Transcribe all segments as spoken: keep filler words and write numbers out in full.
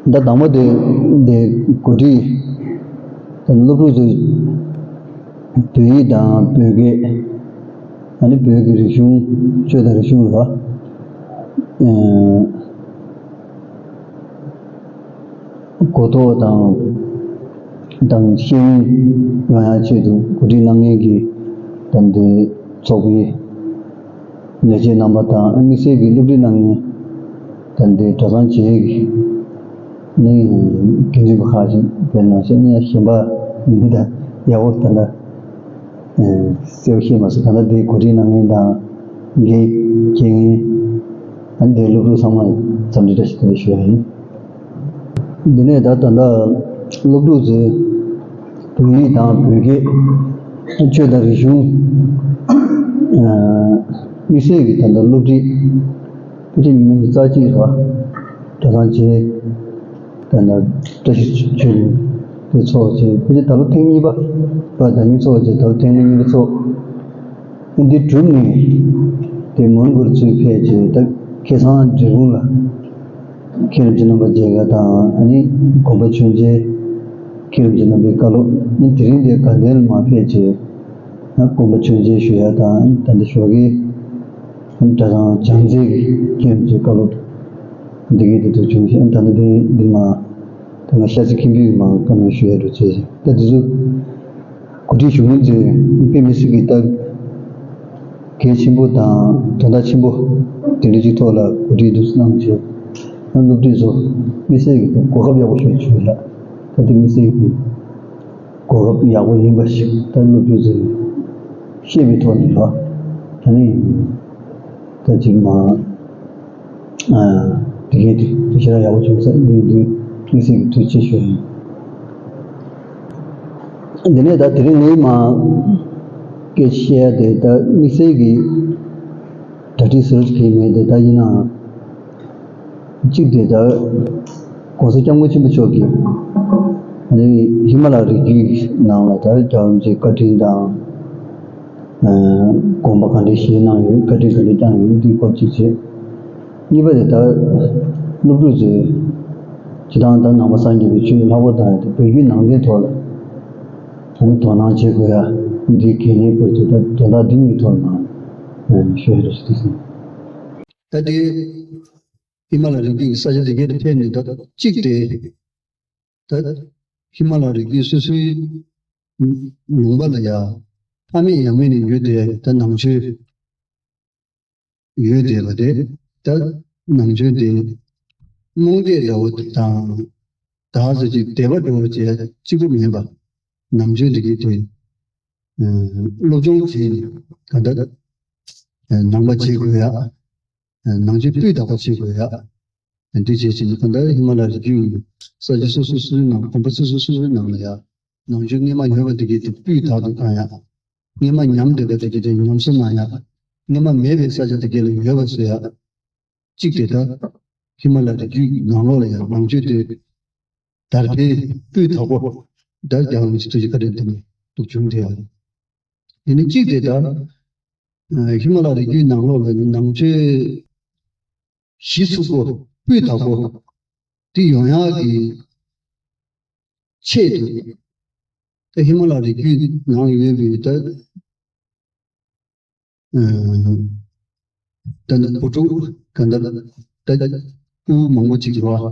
ད་དང་པོ་དེ་དེ་གོ་སྒྲིག་དང་སློབ་ཕྲུག་ཚོས་བོད་ཡིག་དང་བོད་སྐད། ཨ་ནི་བོད་ཀྱི་རིག་གཞུང་། ཆོས་དང་རིག་གཞུང་ལ་གོ་རྟོགས་དང་དང་ཤེས་ཡོན་ཡོང་ཡག་ཆེད་དུ་གོ་སྒྲིག་གནང་མཁན་གྱི་ད་ལྟའི་ཚོགས་པའི་ལས་བྱེད་རྣམ་པ་དང་། དམིགས་བསལ་གྱི་སློབ་ཁྲིད་གནང་མཁན་ད་ལྟའི་གྲྭ་ཚང་བྱེས་ཀྱི་ནི་འགན་འཛིན་པ་ཁག་ཅིག་དཔེར་ན་བཤད་ན་གཞན་པ་ཡིན་ད་ཡག་པོ་ད་ལྟ་གསལ་པོ་ཤེས་མ་སོང་། ད་ལྟ་དེ་གོ་སྒྲིག་གནང་མཁན་དང་འགན་འཁྱེར་མཁན། ཨ་ནི་དེ་སློབ་ཕྲུག་ཚང་མ་འཚམས་འདྲི་བཀྲ་ཤིས་བདེ་ལེགས་ཞུ་ཡ་ཡིན། འདི་ནས་ད་ད་ལྟ་སློབ་ཕྲུག་ཚོས་བོད་ཡིག་དང་བོད་སྐད། ཆོས་དང་རིག་གཞུང་། དམིགས་བསལ་གྱི་ད་ལྟ་སློབ་ཁྲིད། ཕལ་ཆེར་ཉི་མ་ཉི་ཤུ་རྩ་གཅིག་རེད་པ། གྲྭ་ཚང་བྱེས་ད་ལྟ་བཀྲ་ཤིས་ཆོས་གླིང་དེ་ཚོགས་བྱས། ཕལ་ཆེར་ད་ལོ་ཐེངས་གཉིས་པ་རེད་པ། ད་གིན་ཚོགས་བྱས། ད་ལོ་ཐེངས་གཉིས་པ་ཚོགས། འདི་གྲུབ་ནས་དེ་མོན་གྷོར་ཚུར་ཕེབས་བྱས། ད་ཁ་སང་འབྲས་སྤུངས་ལ་མཁན་རིན་པོ་ཆེ་རྣམ་པ་མཇལ་ཁ་དང་། ཨ་ནི་དགོངས་པ་ཆོས་མཇལ། མཁན་རིན་པོ་ཆེ་རྣམ་པའི་བཀའ་སློབ། ཨ་ནི་དེ་རིང་དེ་དགའ་ལྡན་ལ་མར་ཕེབས་བྱས་ན་དགོངས་པ་ཆོས་མཇལ་ཞུ་ཡ་དང་། ད་ལྟ་ཞོགས་ཀའི་ཨ་ནི་གྲྭ་ཚང་བྱང་རྩེ་གི་མཁན་རིན་པོ་ཆེའི་བཀའ་སློབ་འདི་གའི་དེ་ཐུགས་བྱུང་ཞེས། ཨ་ནི་ད་ལྟ་དེ་འདི་མ་ད་ང་ཤར་རྩེ་མཁན་པོའི་མ་བཀའ་མོལ་ཞུ་ཡ་འགྲོ་བྱས། ད་དེ་ཚོ་གོ་སྒྲིག་ཞུ་མཁན་ཚོས་དཔེ་མི་སྲིད་ཀྱི་ད་གལ་ཆེན་པོ་དང་དོན་དག་ཆེན་པོ་དེ་འདྲ་ཅིག་ཐོག་ལ་གོ་སྒྲིག་འདུག་གནང་བྱས། ང་སློབ་ཕྲུག་ཚོ་དམིགས་བསལ་གྱི་གོ་སྐབས་ཡག་པོ་ཞིག་བྱུང་ཡ། ད་དེ་དམིགས་བསལ་གྱི་གོ་སྐབས་ཡག་པོ་ཡིན་པ་ཞིག་ད་སློབ་ཕྲུག་ཚོས་ཤེས་པའི་ཐོག་ནས་ལ། ད་ནི་ད་ཅིག་མ། དེ་གའི་དེ་ཞེ་དྲག་ཡག་པོ་བྱུང་ས་འདུག་འདུག་དམིགས་བསལ་གྱི་ཐུགས་རྗེ་ཆེ་ཞུ་ཡིན། འདི་ནས་ད་དེ་རིང་ངས་མ་སྐད་ཆ་བཤད་ཡ་དེ། ད་དམིགས་བསལ་གྱི་གྲ་སྒྲིག་ཟེར་གྱི་མེད་དེ། ད་ཡིན་ནའང་གཅིག་དེ་ད་༸གོང་ས་༸སྐྱབས་མགོན་ཆེན་པོ་མཆོག་གིས་ཨ་ནི་ཧི་མ་ལ་རི་རྒྱུད་ནང་ལ་ད་རྒྱལ་བ་རིན་པོ་ཆེའི་བཀའ་དྲིན་དང་། དགོངས་པ་ག་འདྲ་བཞེས་གནང་ཡོད། བཀའ་དྲིན་ག་འདྲ་བསྐྱངས་ཡོད། འདིའི་སྐོར་གཅིག་བྱས། གཉིས་པ་དེ་ད་སློབ་ཕྲུག་ཚོས་སྤྱིར་བཏང་ད་ནང་པ་སངས་རྒྱས་པའི་ཆོས་ལྷག་པར་དུ་ཡང་དེ་བོད་བརྒྱུད་ནང་བསྟན་ཐོག་ལ་ད་ནི་དོ་སྣང་བྱེད་དགོས་ཡ། འདིའི་གལ་གནད་སྐོར་གྱི་ད་དོན་དག་འདི་གཉིས་ཐོག་ལ་ང་ཞུ་ཡ་རེ་ཞུ་འདོད་ཟིན། ད་དེ་ཧི་མ་ལ་རི་རྒྱུད་ཀྱི་ས་ཆ་དེ་གའི་དེ་ཕེབས་ནས། ད་གཅིག་དེ་ད་ཧི་མ་ལ་རི་རྒྱུད་སོ་སོའི་ལུང་པ་ལ་ཡ་ཕ་མེས་ཡང་མེས་ནས་ཡོད་དེ། ད་ནང་ཆོས་ཡོད་དེ་ལ་དེ། ད་ནང་ཆོས་དེ་རྨོངས་དད་འདྲ་བོ་དང་། ད་ཟེར་གྱི་དད་པ་འདྲ་བོ་བྱས་གཅིག་པུ་མིན་པ། ནང་ཆོས་དེ་གའི་དེ་སློབ་སྦྱོང་བྱས་ནས་ག་འདྲ་ནང་པ་བྱེད་དགོས་ཡ། ནང་ཆོས་སྤུས་དག་པ་བྱེད་དགོས་ཡ། འདི་བྱས་ཕྱིན་གང་ལྟར་ཧི་མ་ལ་རི་རྒྱུད་ས་ཆ་སོ་སོ་སོ་སོའི་ནང་། དགོན་པ་སོ་སོ་སོ་སོའི་ནང་ལ་ཡ་ནང་ཆོས་སྔས་མ་ཡོད་པ་དེ་གའི་དེ་སྤུས་དག་ཏུ་བཏང་ཡ། སྔས་མ་ཉམས་བསྡད་པ་དེ་གའི་དེ་ཉམས་གསོ་གནང་ཡ། སྔས་མ་མེད་པའི་ས་ཆ་དེ་གའི་ལ་ཡོད་པ་བཟོ་ཡ། གཅིག་དེ་ད་ཧི་མ་ལ་རི་རྒྱུད་ནང་ལོགས་ལ་ཡ་ནང་ཆོས་དེ་དར་འཕེལ་སྤུས་དག་པོ་ད་རྒྱལ་བ་རིན་པོ་ཆེ་ཐུགས་རྗེ་བཀའ་དྲིན་དེ་ནས་འདུག་བྱུང་དེ་ཡ། དེ་ནས་གཅིག་དེ་ད་ཧི་མ་ལ་རི་རྒྱུད་ནང་ལོགས་ལ་ནང་ཆོས་གཞི་ཚུགས་པོ་སྤུས་དག་པོ་དེ་ཡོང་ཡག་གི་ཆེད་དུ། ད་ཧི་མ་ལ་རི་རྒྱུད་ནང་ཡོད་པའི་ད་ད་ནི་བུ་ཕྲུག་ག་འདྲ་ད་སྤུ་གུ་མང་པོ་ཅིག་ཡོད།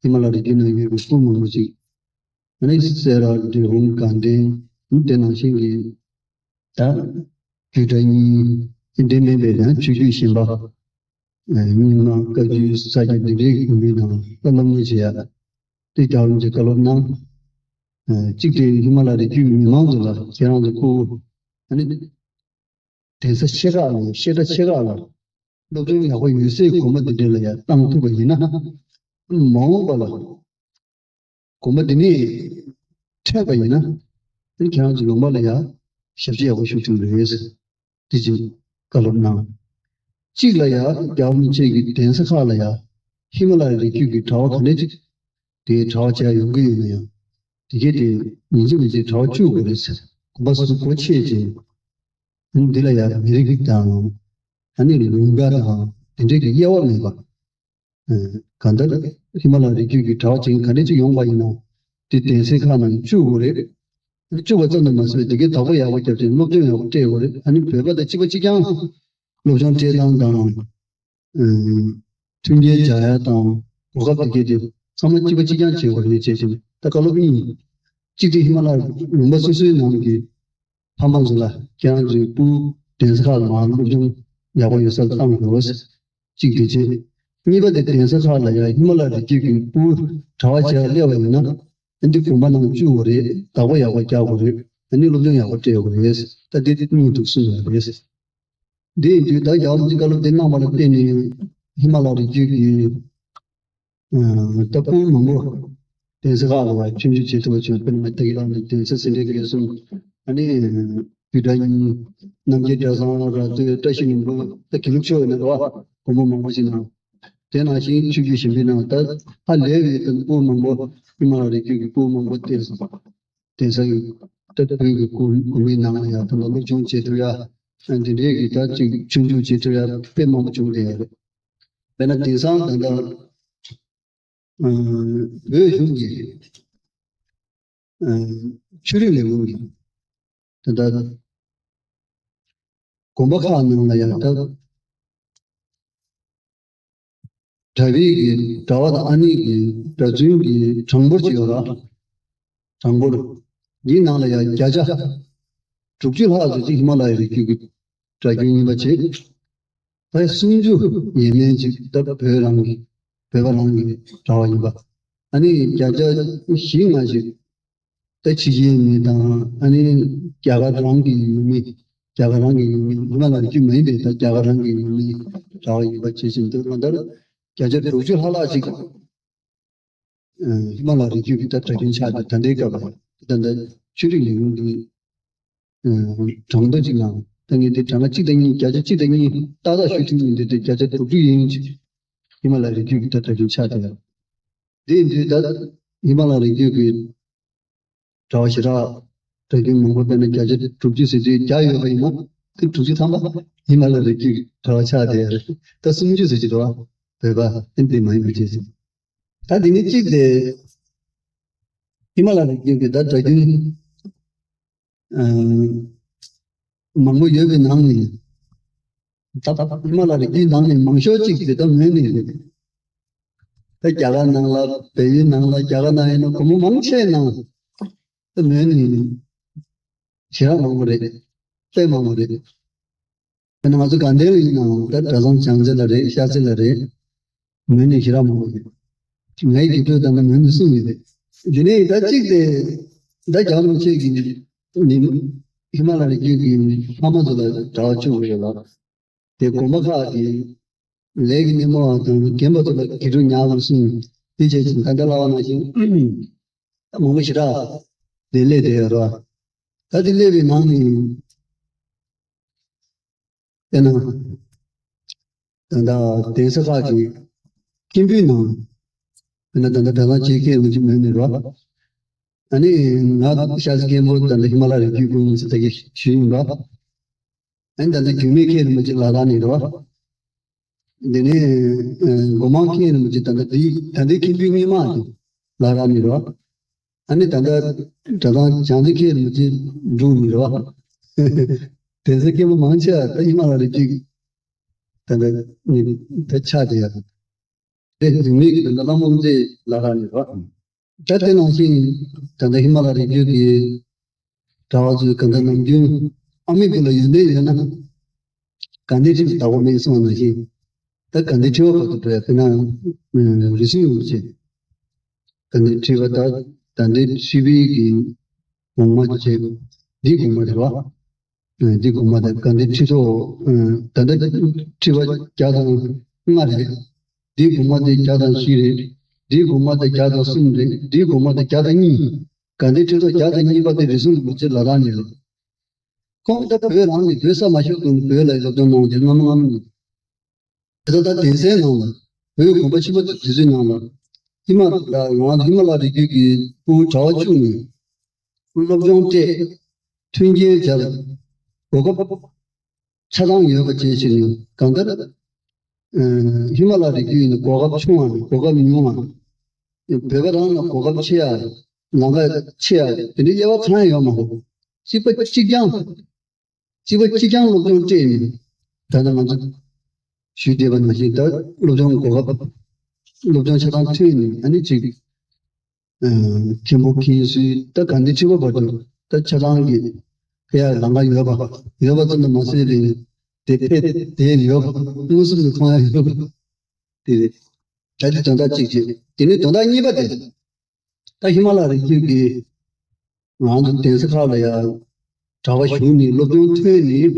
ཧི་མ་ལ་རི་རྒྱུད་ནང་ཡོད་པའི་སྤུ་གུ་མང་པོ་ཅིག་ཨ་ནི་སེ་ར་འབྲས་སྤུངས་དགའ་ལྡན་དེ་ནང་བཞིན་གྱི་ད་རྒྱུད་གྲྭ་གཉིས་དེ་འདྲའི་མིན་པའི་ཡང་ཆོས་བརྒྱུད་གཞན་པ། རྙིང་མ་བཀའ་བརྒྱུད་ས་སྐྱ་འདི་འདྲའི་དགོན་པའི་ནང་ལ་སློབ་གཉེར་བྱེད་ཡ། དེ་རྒྱལ་བ་རིན་པོ་ཆེས་བཀའ་སློབ་གནང་། གཅིག་དེ་ཧི་མ་ལ་རི་རྒྱུད་མི་མང་ཚོ་ལ་ཁྱེད་རང་ཚོ་སྤུ་གུ་ཨ་ནི་གདན་ས་ཆེ་ཁག་ལ་ཡང་བཤད་གྲྭ་ཆེ་ཁག་ལ་སློབ་སྦྱོང་ཡག་པོ་ཡོད་སའི་དགོན་པ་འདི་འདྲ་ལ་ཡང་བཏང་ཐུབ་པ་ཡིན་ན། མ་འོངས་པ་ལ་དགོན་པ་འདི་ནས་འཕྲད་པ་ཡིན་ན། ཨ་ནི་ཁྱེད་རང་ཚོ་ལུང་པ་ལ་ཡང་ཞབས་ཕྱི་ཡག་པོ་ཞུ་ཐུབ་རེད། དེ་ཅིག་བཀའ་སློབ་གནང་། གཅིག་ལ་ཡང་རྒྱལ་བ་རིན་པོ་ཆེ་གི་གདན་ས་ཁག་ལ་ཡང་ཧི་མ་ལ་ཡའི་རི་རྒྱུད་ཀྱི་གྲྭ་པ་ག་འདྲ་ཅིག་དེའི་གྲྭ་པ་བྱས་ཡོང་གི་ཡོད་ན་ཡང་། དེ་གས་དེ་ཉིན་གཅིག་མིན་གཅིག་གྲྭ་པ་བཅུག་དགོས་རེད་ཟེར། དགོན་པ་སོ་སོ་སྒོ་ཕྱེ་བྱས། ཨ་ནི་འདི་ལ་ཡང་མི་རིགས་དང་། ཨ་ནི་ལུང་པ་དང་དེ་འདྲའི་གི་དབྱེ་བ་མེད་པ། གང་ལྟར་ ཧི་མ་ལ་རི་རྒྱུད་ཀྱི་གྲྭ་པ་ཅན་ག་འདྲ་ཅིག་ཡོང་པ་ཡིན་ན། དེ་གདན་སའི་ཁག་ནང་བཅུག་དགོས་རེད། བཅུག་པ་ཙམ་དུ་མ་ཟད་དེ་གའི་བདག་པོ་ཡག་པོ་བརྒྱབ་བྱས་སློབ་སྦྱོང་ཡག་པོ་སྤྲད་དགོས་རེད། ཨ་ནི་བོད་པ་དང་གཅིག་པ་གཅིག་རྐྱང་སློབ་སྦྱོང་སྤྲད་སྟངས་དང་། མཐུན་རྐྱེན་སྦྱར་ཡ་དང་གོ་སྐབས་དེ་གའི་དེ་ཚང་མ་གཅིག་པ་གཅིག་རྐྱང་བྱེད་དགོས་རེད་བྱས་ཙང་ད་བཀའ་སློབ་གཉིས། གཅིག་དེ་ཧི་མ་ལ་ལུང་པ་སོ་སོའི་ནང་གི་ཕ་མ་ཚོ་ལ་ཁྱེད་རང་ཚོའི་སྤུ་གུ་གདན་ས་ཁག་ལ་མར་སློབ་སྦྱོང་ཡག་པོ་ཡོད་སར་བཏང་དགོས། གཅིག་དེ་བྱས། གཉིས་པ་དེ་གདན་ས་ཁག་ལ་ཡང་ཧི་མ་ལ་རི་རྒྱུད་ཀྱི་སྤུ་གུ་གྲྭ་པ་བྱས་སླེབས་པ་ཡིན་ན། ཨ་འདི་དགོན་པ་ནང་བཅུག་དགོས་རེད། བདག་པོ་ཡག་པོ་རྒྱག་དགོས་རེད། ཨ་ནི་སློབ་སྦྱོང་ཡག་པོ་སྤྲད་དགོས་རེད། ད་འདི་གཉིས་འདུག་གསུངས་ཡོད་རེད། འདི་ཡིན་དུས་ད་རྒྱལ་བ་རིན་པོ་ཆེས་བཀའ་སློབ་དེ་གནང་བ་ལ་བརྟེན་ནས་ཧི་མ་ལ་རི་རྒྱུད་ཀྱི་ད་སྤུན་མང་པོ་གདན་ས་ཁག་ལ་བ་ཆོས་རྒྱུགས་བྱེད་ཐུབ་པ་བྱུང་། དཔེར་ན་ད་གི་ལགས་ནས་གདན་ས་སེ་འབྲས་དགེ་གསུམ། ཨ་ནི་བོད་གྲྭ་གཉིས། རྣམ་རྒྱལ་གྲྭ་ཚང་། ར་སྟོད། བཀྲ་ཤིས་ལྷུན་པོ། ད་དགེ་ལུགས་ཕྱོགས་ཡིན་ན་ར་བ་དགོན་པ་མང་པོ་ཞིག་ནང་། དེ་ནང་བཞིན་ཆོས་རྒྱུད་གཞན་པའི་ནང་ད་ཧ་ལས་པའི་ད་སྤུན་མང་པོ་ཧི་མ་ལ་རི་རྒྱུད་ཀྱི་སྤུན་མང་པོ་གདན་ས་གདན་ས་ཡི་ད་བོད་ཀྱི་དགོན་དགོན་པའི་ནང་ལ་ཡང་ད་ལ་སློབ་སྦྱོང་བྱེད་ཐུབ་ཡ། འདི་འདྲའི་གི་ད་ཅིག་ཆོས་རྒྱུགས་བྱེད་ཐུབ་ཡ་དཔེ་མང་པོ་བྱུང་བསྡད་ཡོད་རེད། དཔེར་ན་དེང་སང་ད་ལྟ་བོད་གཞུང་གི་ཆོས་རིག་ལས་ཁུངས་ཀྱི་ད་ལྟ་དགོན་པ་ཁག་ནང་ལ་ཡང་ད་གྲྭ་པའི་གི་གྲྭ་པ་དང་ཨ་ནེ་གི་གྲྭ་བཙུན་གྱི་གྲངས་འབོར་ཅིག་ཡོད་ར། གྲངས་འབོར་འདིའི་ནང་ལ་ཡང་བརྒྱ་ཆ་དྲུག་ཅུ་ལྷག་ཙམ་ཅིག་ཧི་མ་ལ་ཡའི་རི་རྒྱུད་ཀྱི་གྲྭ་རྒྱུན་ཡིན་པ་བྱས། ད་སུམ་ཅུ་ཡས་མས་ཅིག་ད་བོད་རང་གི་བོད་པ་རང་གི་གྲྭ་པ་ཡིན་པ། ཨ་ནི་བརྒྱ་ཆ་བཞི་ལྔ་ཞིག་ད་ཕྱི་རྒྱལ་མི་དང་ཨ་ནི་རྒྱ་གར་རང་གི་ཡུལ་མི། རྒྱ་གར་རང་གི་ཡུལ་མི་ཧི་མ་ལ་རི་རྒྱུད་མ་ཡིན་པའི་ད་རྒྱ་གར་རང་གི་ཡུལ་མི་གྲྭ་པ་ཡིན་པ་བྱེད་བཞིན་འདུག་ང་ལྟར་བརྒྱ་ཆ་དྲུག་ཅུ་ལྷག་ལྷག་ཅིག་ཧི་མ་ལ་རི་རྒྱུད་ཀྱི་ད་གྲྭ་རྒྱུན་ཆགས་ཏེ་ད་ལྟའི་སྐབས་ལ་ད་ལྟ་ཆོས་རིག་ལས་ཁུངས་ཀྱི་གྲངས་ཐོ་གཅིག་ནང་ད་ངས་དེ་གྲངས་ཀ་གཅིག་དང་གཉིས། བརྒྱ་ཆ་གཅིག་དང་གཉིས་ཏག་ཏག་ཞུ་ཐུབ་མིན་འདི་དེ་བརྒྱ་ཆ་དྲུག་ཅུ་ཡིན་ཅིག་ཧི་མ་ལ་རི་རྒྱུད་ཀྱི་ད་གྲྭ་རྒྱུན་ཆགས་ཏེ་ཡོད། དེ་ཡིན་དུས་ད་ཧི་མ་ལ་རི་རྒྱུད་ཀྱི་གྲྭ་པ་ཞེ་དྲག་གྲྭ་རྒྱུན་མང་པོ་དཔེར་ན་བརྒྱ་ཆ་དྲུག་ཅུ་ཟེར་དུས་བརྒྱ་ཡོད་པ་ཡིན་ན་དེ་དྲུག་ཅུ་ཐམ་པ་ཧི་མ་ལ་རི་རྒྱུད་ཀྱི་གྲྭ་པ་ཆགས་བསྡད་ཡོད་རེད། ད་སུམ་ཅུ་ཟེར་གྱི་རེད་བ། བོད་པ་ཨེ་འདི་མ་ཡིན་པ་བྱས་ཟིན། ད་དེ་ནི་གཅིག་དེ་ཧི་མ་ལ་རི་རྒྱུད་ཀྱི་ད་གྲྭ་རྒྱུན་ཨ་མང་པོ་ཡོད་པའི་ནང་ནས་ད་ཧི་མ་ལ་རི་རྒྱུད་ནང་ནས་མང་ཤོས་གཅིག་དེ་ད་མོན་ནས་རེད། ད་རྒྱ་གར་ནང་ལ་བལ་ཡུལ་ནང་ལ་རྒྱ་གར་ནང་ཡིན་ན་སྒོར་མོ་མང་ཆེ་ནང་ད་མོན་ནས་ཞེ་དྲག་མང་པོ་རེད། དཔེ་མང་པོ་རེད། དཔེར་ན་ང་ཚོ་དགའ་ལྡན་ལ་ཡིན་ནའང་ད་གྲྭ་ཚང་བྱང་རྩེ་ལ་རེད། ཤར་རྩེ་ལ་རེད། མོན་ནས་ཞེ་དྲག་མང་པོ་ཡོད། ངའི་དགེ་ཕྲུག་ད་ལྟ་མོན་ནས་གསུམ་ཡོད་རེད། འདི་ནས་ད་གཅིག་དེ་ད་རྒྱལ་བ་རིན་པོ་ཆེ་གི་ནི་ཧི་མ་ལ་རི་རྒྱུད་ཀྱི་ཕ་མ་ཚོ་ལ་གྲྭ་པ་བཅུག་དགོས་ཡོད་ལ། དེ་དགོན་པ་ཁག་གི་ལས་ཀྱི་སྣེ་མོ་བ་དང་རྒན་པ་ཚོ་ལ་དགེ་ཕྲུག་ཉར་དགོས་གསུངས། དེ་བྱས་ཙང་ད་ལྟ་ལབ་པ་ནང་བཞིན་མང་པོ་ཞེ་དྲག་དེ་སླེབས་བསྡད་ཡོད་རེད། ད་དེ་སླེབས་པའི་ནང་ནས་དཔེར་ན་ད་ལྟ་གདན་ས་ཁག་གི་མཁན་པོའི་ནང་དཔེར་ན་ད་ལྟ་གྲྭ་ཚང་ཆེ་མཁན་རིན་པོ་ཆེ་མོན་ནས་རེད་བ། ཨ་ནི་ང་ཤར་རྩེ་མཁན་པོ་ད་ལྟ་ཧི་མ་ལ་རི་རྒྱུད་ཀྱི་ཟེར་ད་གི་ཞུས་ཡིན་པ། ཨ་ནི་ད་ལྟ་རྒྱུད་སྨད་མཁན་རིན་པོ་ཆེ་ལ་དྭགས་ནས་རེད་བ། དེ་ནས་ཨ་སྒོ་མང་མཁན་རིན་པོ་ཆེ་ད་ལྟ་དེའི་ད་ལྟའི་མཁན་པོའི་སྔོན་མ་དེ་ལ་དྭགས་ནས་རེད་བ། ཨ་ནི་ད་ལྟ་གྲྭ་ཚང་བྱང་རྩེ་མཁན་རིན་པོ་ཆེ་འབྲུག་ནས་རེད་བ། གདན་ས་མཁན་པོ་མང་ཆེ་བ་ད་ཧི་མ་ལ་རི་རྒྱུད་ད་ལྟ་ནས་ད་ཆགས་བསྡད་ཡོད་རེད། དེ་རྒྱུད་སྨད་ཀྱི་ད་ལྟ་བླ་མ་དབུ་མཛད་ལ་དྭགས་ནས་རེད་བ། ད་དེ་ནང་བཞིན་ད་ལྟ་ཧི་མ་ལ་རི་རྒྱུད་ཀྱི་གྲྭ་པ་ཚོས་གང་ལྟར་ནམ་རྒྱུན་ཨ་མའི་སྐུ་ལ་ཡོན་ཏན་ཡོད་ན་དགའ་ལྡན་ཁྲི་ལ་བདག་པོ་མེད་གསུངས་པ་ནང་བཞིན། ད་དགའ་ལྡན་ཁྲི་པ་བར་དུ་འགྲོ་ཡ་དཔེར་ན་རིགས་གསུམ་ཡོད་ཅེས། དགའ་ལྡན་ཁྲི་པ་ད་དགའ་ལྡན་ཁྲི་པའི་གི་གོང་མ་བྱས། འདིའི་གོང་མ་རེད་བ། འདི་གོང་མ་དང་དགའ་ལྡན་ཁྲི་ཐོག་ད་ལྟ་ཁྲི་པ་བརྒྱ་དང་ལྔ་རེད། འདིའི་གོང་མ་དེ་བརྒྱ་དང་བཞི་རེད། འདིའི་གོང་མ་དེ་བརྒྱ་དང་གསུམ་རེད། འདིའི་གོང་མ་དེ་བརྒྱ་དང་གཉིས། དགའ་ལྡན་ཁྲི་ཐོག་བརྒྱ་དང་གཉིས་པ་དེ་རིགས་གསུམ་རིན་པོ་ཆེ་ལ་དྭགས་ནས་རེད། ཁོང་ད་བོད་རང་ནས་བོད་ས་མ་ཤོར་གོང་བོད་ལ་སློབ་སྦྱོང་གནང་རྗེས་སྔ་མོ་སྔ་མོ་ནས། དེ་ལྟར་ད་གདན་སའི་ནང་ལ་བོད་ཀྱི་དགོན་པ་ཆེན་པོ་དེ་ཚོའི་ནང་ལ་ཧི་མ་ལ་ང་ཧི་མ་ལ་རི་རྒྱུད་ཀྱི་སྤུ་གུ་གྲྭ་པ་བཅུག་ནས་སློབ་སྦྱོང་སྤྲད། མཐུན་རྐྱེན་སྦྱར། གོ་སྐབས་ཆ་ཚང་ཡོད་པ་བཅས་བྱས་ནས་གང་ལྟར་ཨ་ཧི་མ་ལ་རི་རྒྱུད་ནི་གོ་སྐབས་ཆུང་བ་གོ་སྐབས་ཉུང་བ་ བོད་པ་རང་ལ་གོ་སྐབས་ཆེ་ཡ། ལམ་ཁ་ཆེ་ཡ། དེ་འདྲའི་དབྱེ་བ་ཚང་ཡ་ཡོད་མ་རེད། གཅིག་པ་གཅིག་རྐྱང་། གཅིག་པ་གཅིག་རྐྱང་སློབ་སྦྱོང་སྤྲད་ནས། ད་ལྟ་ང་ཚོ་ཞུས་བསྡད་པ་ནང་བཞིན། ད་སློབ་སྦྱོང་གོ་སྐབས། སློབ་སྦྱོང་ཆ་ཚང་ཐོན་ནས། ཨ་ནི་གཅིག་ཨ། མཁན་པོ་མཁན་ཟུར་ད་དགའ་ལྡན་ཁྲི་པ་བར་དུ་ད་ཆ་ཚང་གི་ཕེབས་ཡ་ལམ་ཁ་ཡོད་པ། ཡོད་པ་ཙམ་དུ་མ་ཟད་པའི་དེ་ཕེབས་བསྡད་ཡོད་པ། མངོན་སུམ་དུ་མཐོང་ཡ་ཡོད་པ། དེ་རེད། ད་དེ་དོན་དག་གཅིག་བྱས། དེ་ནས་དོན་དག་གཉིས་པ་དེ། ད་ཧི་མ་ལ་རི་རྒྱུད་ཀྱི་ང་ཚོ་གདན་ས་ཁག་ལ་ཡ་གྲྭ་པ་ཞུགས་ནས་སློབ་སྦྱོང་ཐོན་ནས།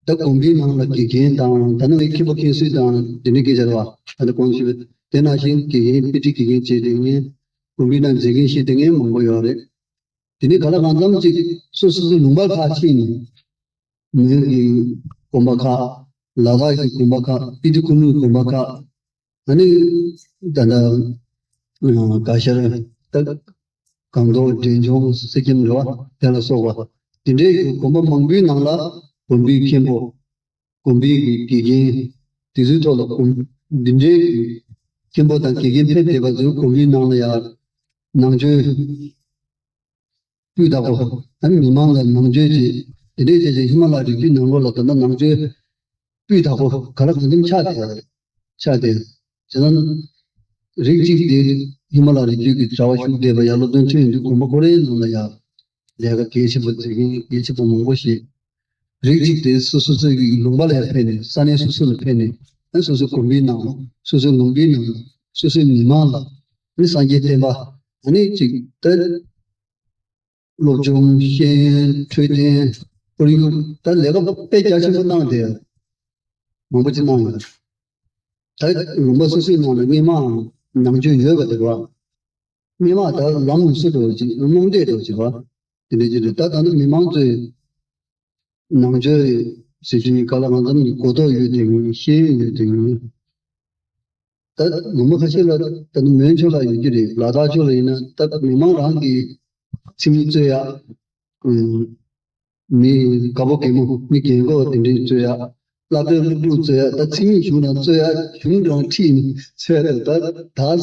ད་དགོན་པའི་ནང་ལ་དགེ་རྒན་དང་། ད་ནང་མཁན་པོ་མཁན་ཟུར་དང་དེ་འདྲའི་སྐད་ཆ་རེད་བ། ད་ནི་གོང་ཞུས་པ་དེ་ནང་བཞིན་དགེ་རྒན་དཔེ་ཁྲིད་དགེ་རྒན་བྱས་བསྡད་མཁན། དགོན་པའི་ནང་མཛད་འགན་བཞེས་བསྡད་མཁན་མང་པོ་ཡོད་རེད། དེ་ནས་ག་ལ་གང་འཚམ་ཅིག་སོ་སོ་སོའི་ལུང་པ་ཁག་ཕྱིན་ནས། མོན་གྱི་དགོན་པ་ཁག། ལ་དྭགས་ཀྱི་དགོན་པ་ཁག། སྤི་ཏི་ཁུ་ནུའི་དགོན་པ་ཁག། ཨ་ནི་ད་ལྟ་ག་ཤར་ད་སྒང་ཏོག་འབྲས་ལྗོངས་སེར་སྐྱེམས་རེད་བ། དེ་ལ་སོགས་པ་དེ་འདྲའི་གི་དགོན་པ་མང་པོའི་ནང་ལ་དགོན་པའི་མཁན་པོ། དགོན་པའི་གི་དགེ་རྒན། དེ་ཚོའི་ཐོག་ལ་དགོན། འདི་འདྲའི་གི་མཁན་པོ་དང་དགེ་རྒན་ཕེབས་བསྡད་པ་ཚོའི་དགོན་པའི་ནང་ལ་ཡང་ནང་ཆོས་སྤུས་དག་པོ། ཨ་ནི་མི་མང་ལ་ནང་ཆོས་ཀྱི་དེ་འདྲའི་བྱས་བྱས། ཧི་མ་ལ་རི་རྒྱུད་ནང་ལོགས་ལ་ད་ལྟ་ནང་ཆོས་སྤུས་དག་པོ་ག་ལ་གང་འཚམ་ཆགས་བསྡད་ཡོད་རེད། ཆགས་བསྡད། བྱས་ཙང་རིགས་གཅིག་དེ་ཧི་མ་ལ་རི་རྒྱུད་ཀྱི་གྲྭ་པ་ཞུགས་བསྡད་པ་ཡ། སློབ་སྦྱོང་ཐོན་ཡོང་དུས་དགོན་པ་ཁོ་རའི་ནང་ལ་ཡ་ལས་ཀ་གལ་ཆེན་པོ་མཛད་མཁན་གལ་ཆེན་པོ་མང་པོ་ཞིག་རིགས་གཅིག་དེ་སོ་སོ་སོའི་གི་ལུང་པ་ལ་ཡ་ཕེབས་ནས། ས་གནས་སོ་སོ་ལ་ཕེབས་ནས། ཨ་ནི་སོ་སོའི་དགོན་པའི་ནང་ལ། སོ་སོའི་ལུང་པའི་ནང་ལ། སོ་སོའི་མི་མང་ལ། ཨ་ནི་སངས་རྒྱས་བསྟན་པ། ཨ་ནི་གཅིག་ད་སློབ་སྦྱོང་ཤེས་ཡོན་འཕྲོད་བསྟེན་ཁོར་ཡུག་ད་ལས་ཀ་དཔེ་རྒྱ་ཆེན་པོ་གནང་བསྡད། མང་པོ་ཅིག་གནང་ཡོད། ད་ལུང་པ་སོ་སོའི་ནང་ལ་སྔས་མའང་ནང་ཆོས་ཡོད་པ་དེ་རེད་བ། སྔས་མ་ད་ལམ་ལུགས་སྲོལ་འདྲ་བོ་ཅིག་རྨོངས་དད་འདྲ་བོ་ཅིག་རེད་བ། དེ་འདྲ་ཅིག་རེད། ད་ད་ནི་མི་མང་ཚོས་ནང་ཆོས་ཟེར་དུས་ག་ལ་གང་འཚམ་གྱི་གོ་རྟོགས་ཡོད་དེ་ཡིན། ཤེས་ཡོན་ཡོད་དེ་ཡིན། ད་ལུང་པ་ཁ་ཤས་ལ་ད་ནི་མོན་ཕྱོགས་ལ་ཡོད་ཀྱི་རེད། ལ་དྭགས་ཕྱོགས་ལ་ཡིན་ན་ད་མི་མང་རང་གི་ཚིག་ཉིད་རྩོད་ཡ། ཨུམ། མི་དགའ་པོ་གད་མོ། མི་རྒན་གོག་དེ་འདྲའི་རྩོད་ཡ། བསླབ་པའི་སློབ་ཕྲུག་རྩོད་ཡ། ད་ཚིག་ཉིད་གཞུང་ནང་རྩོད་ཡ། གཞུང་རང་ཁྲིད་ནས་རྩོད་ཡ་རེད། ད་ད་ཚོད་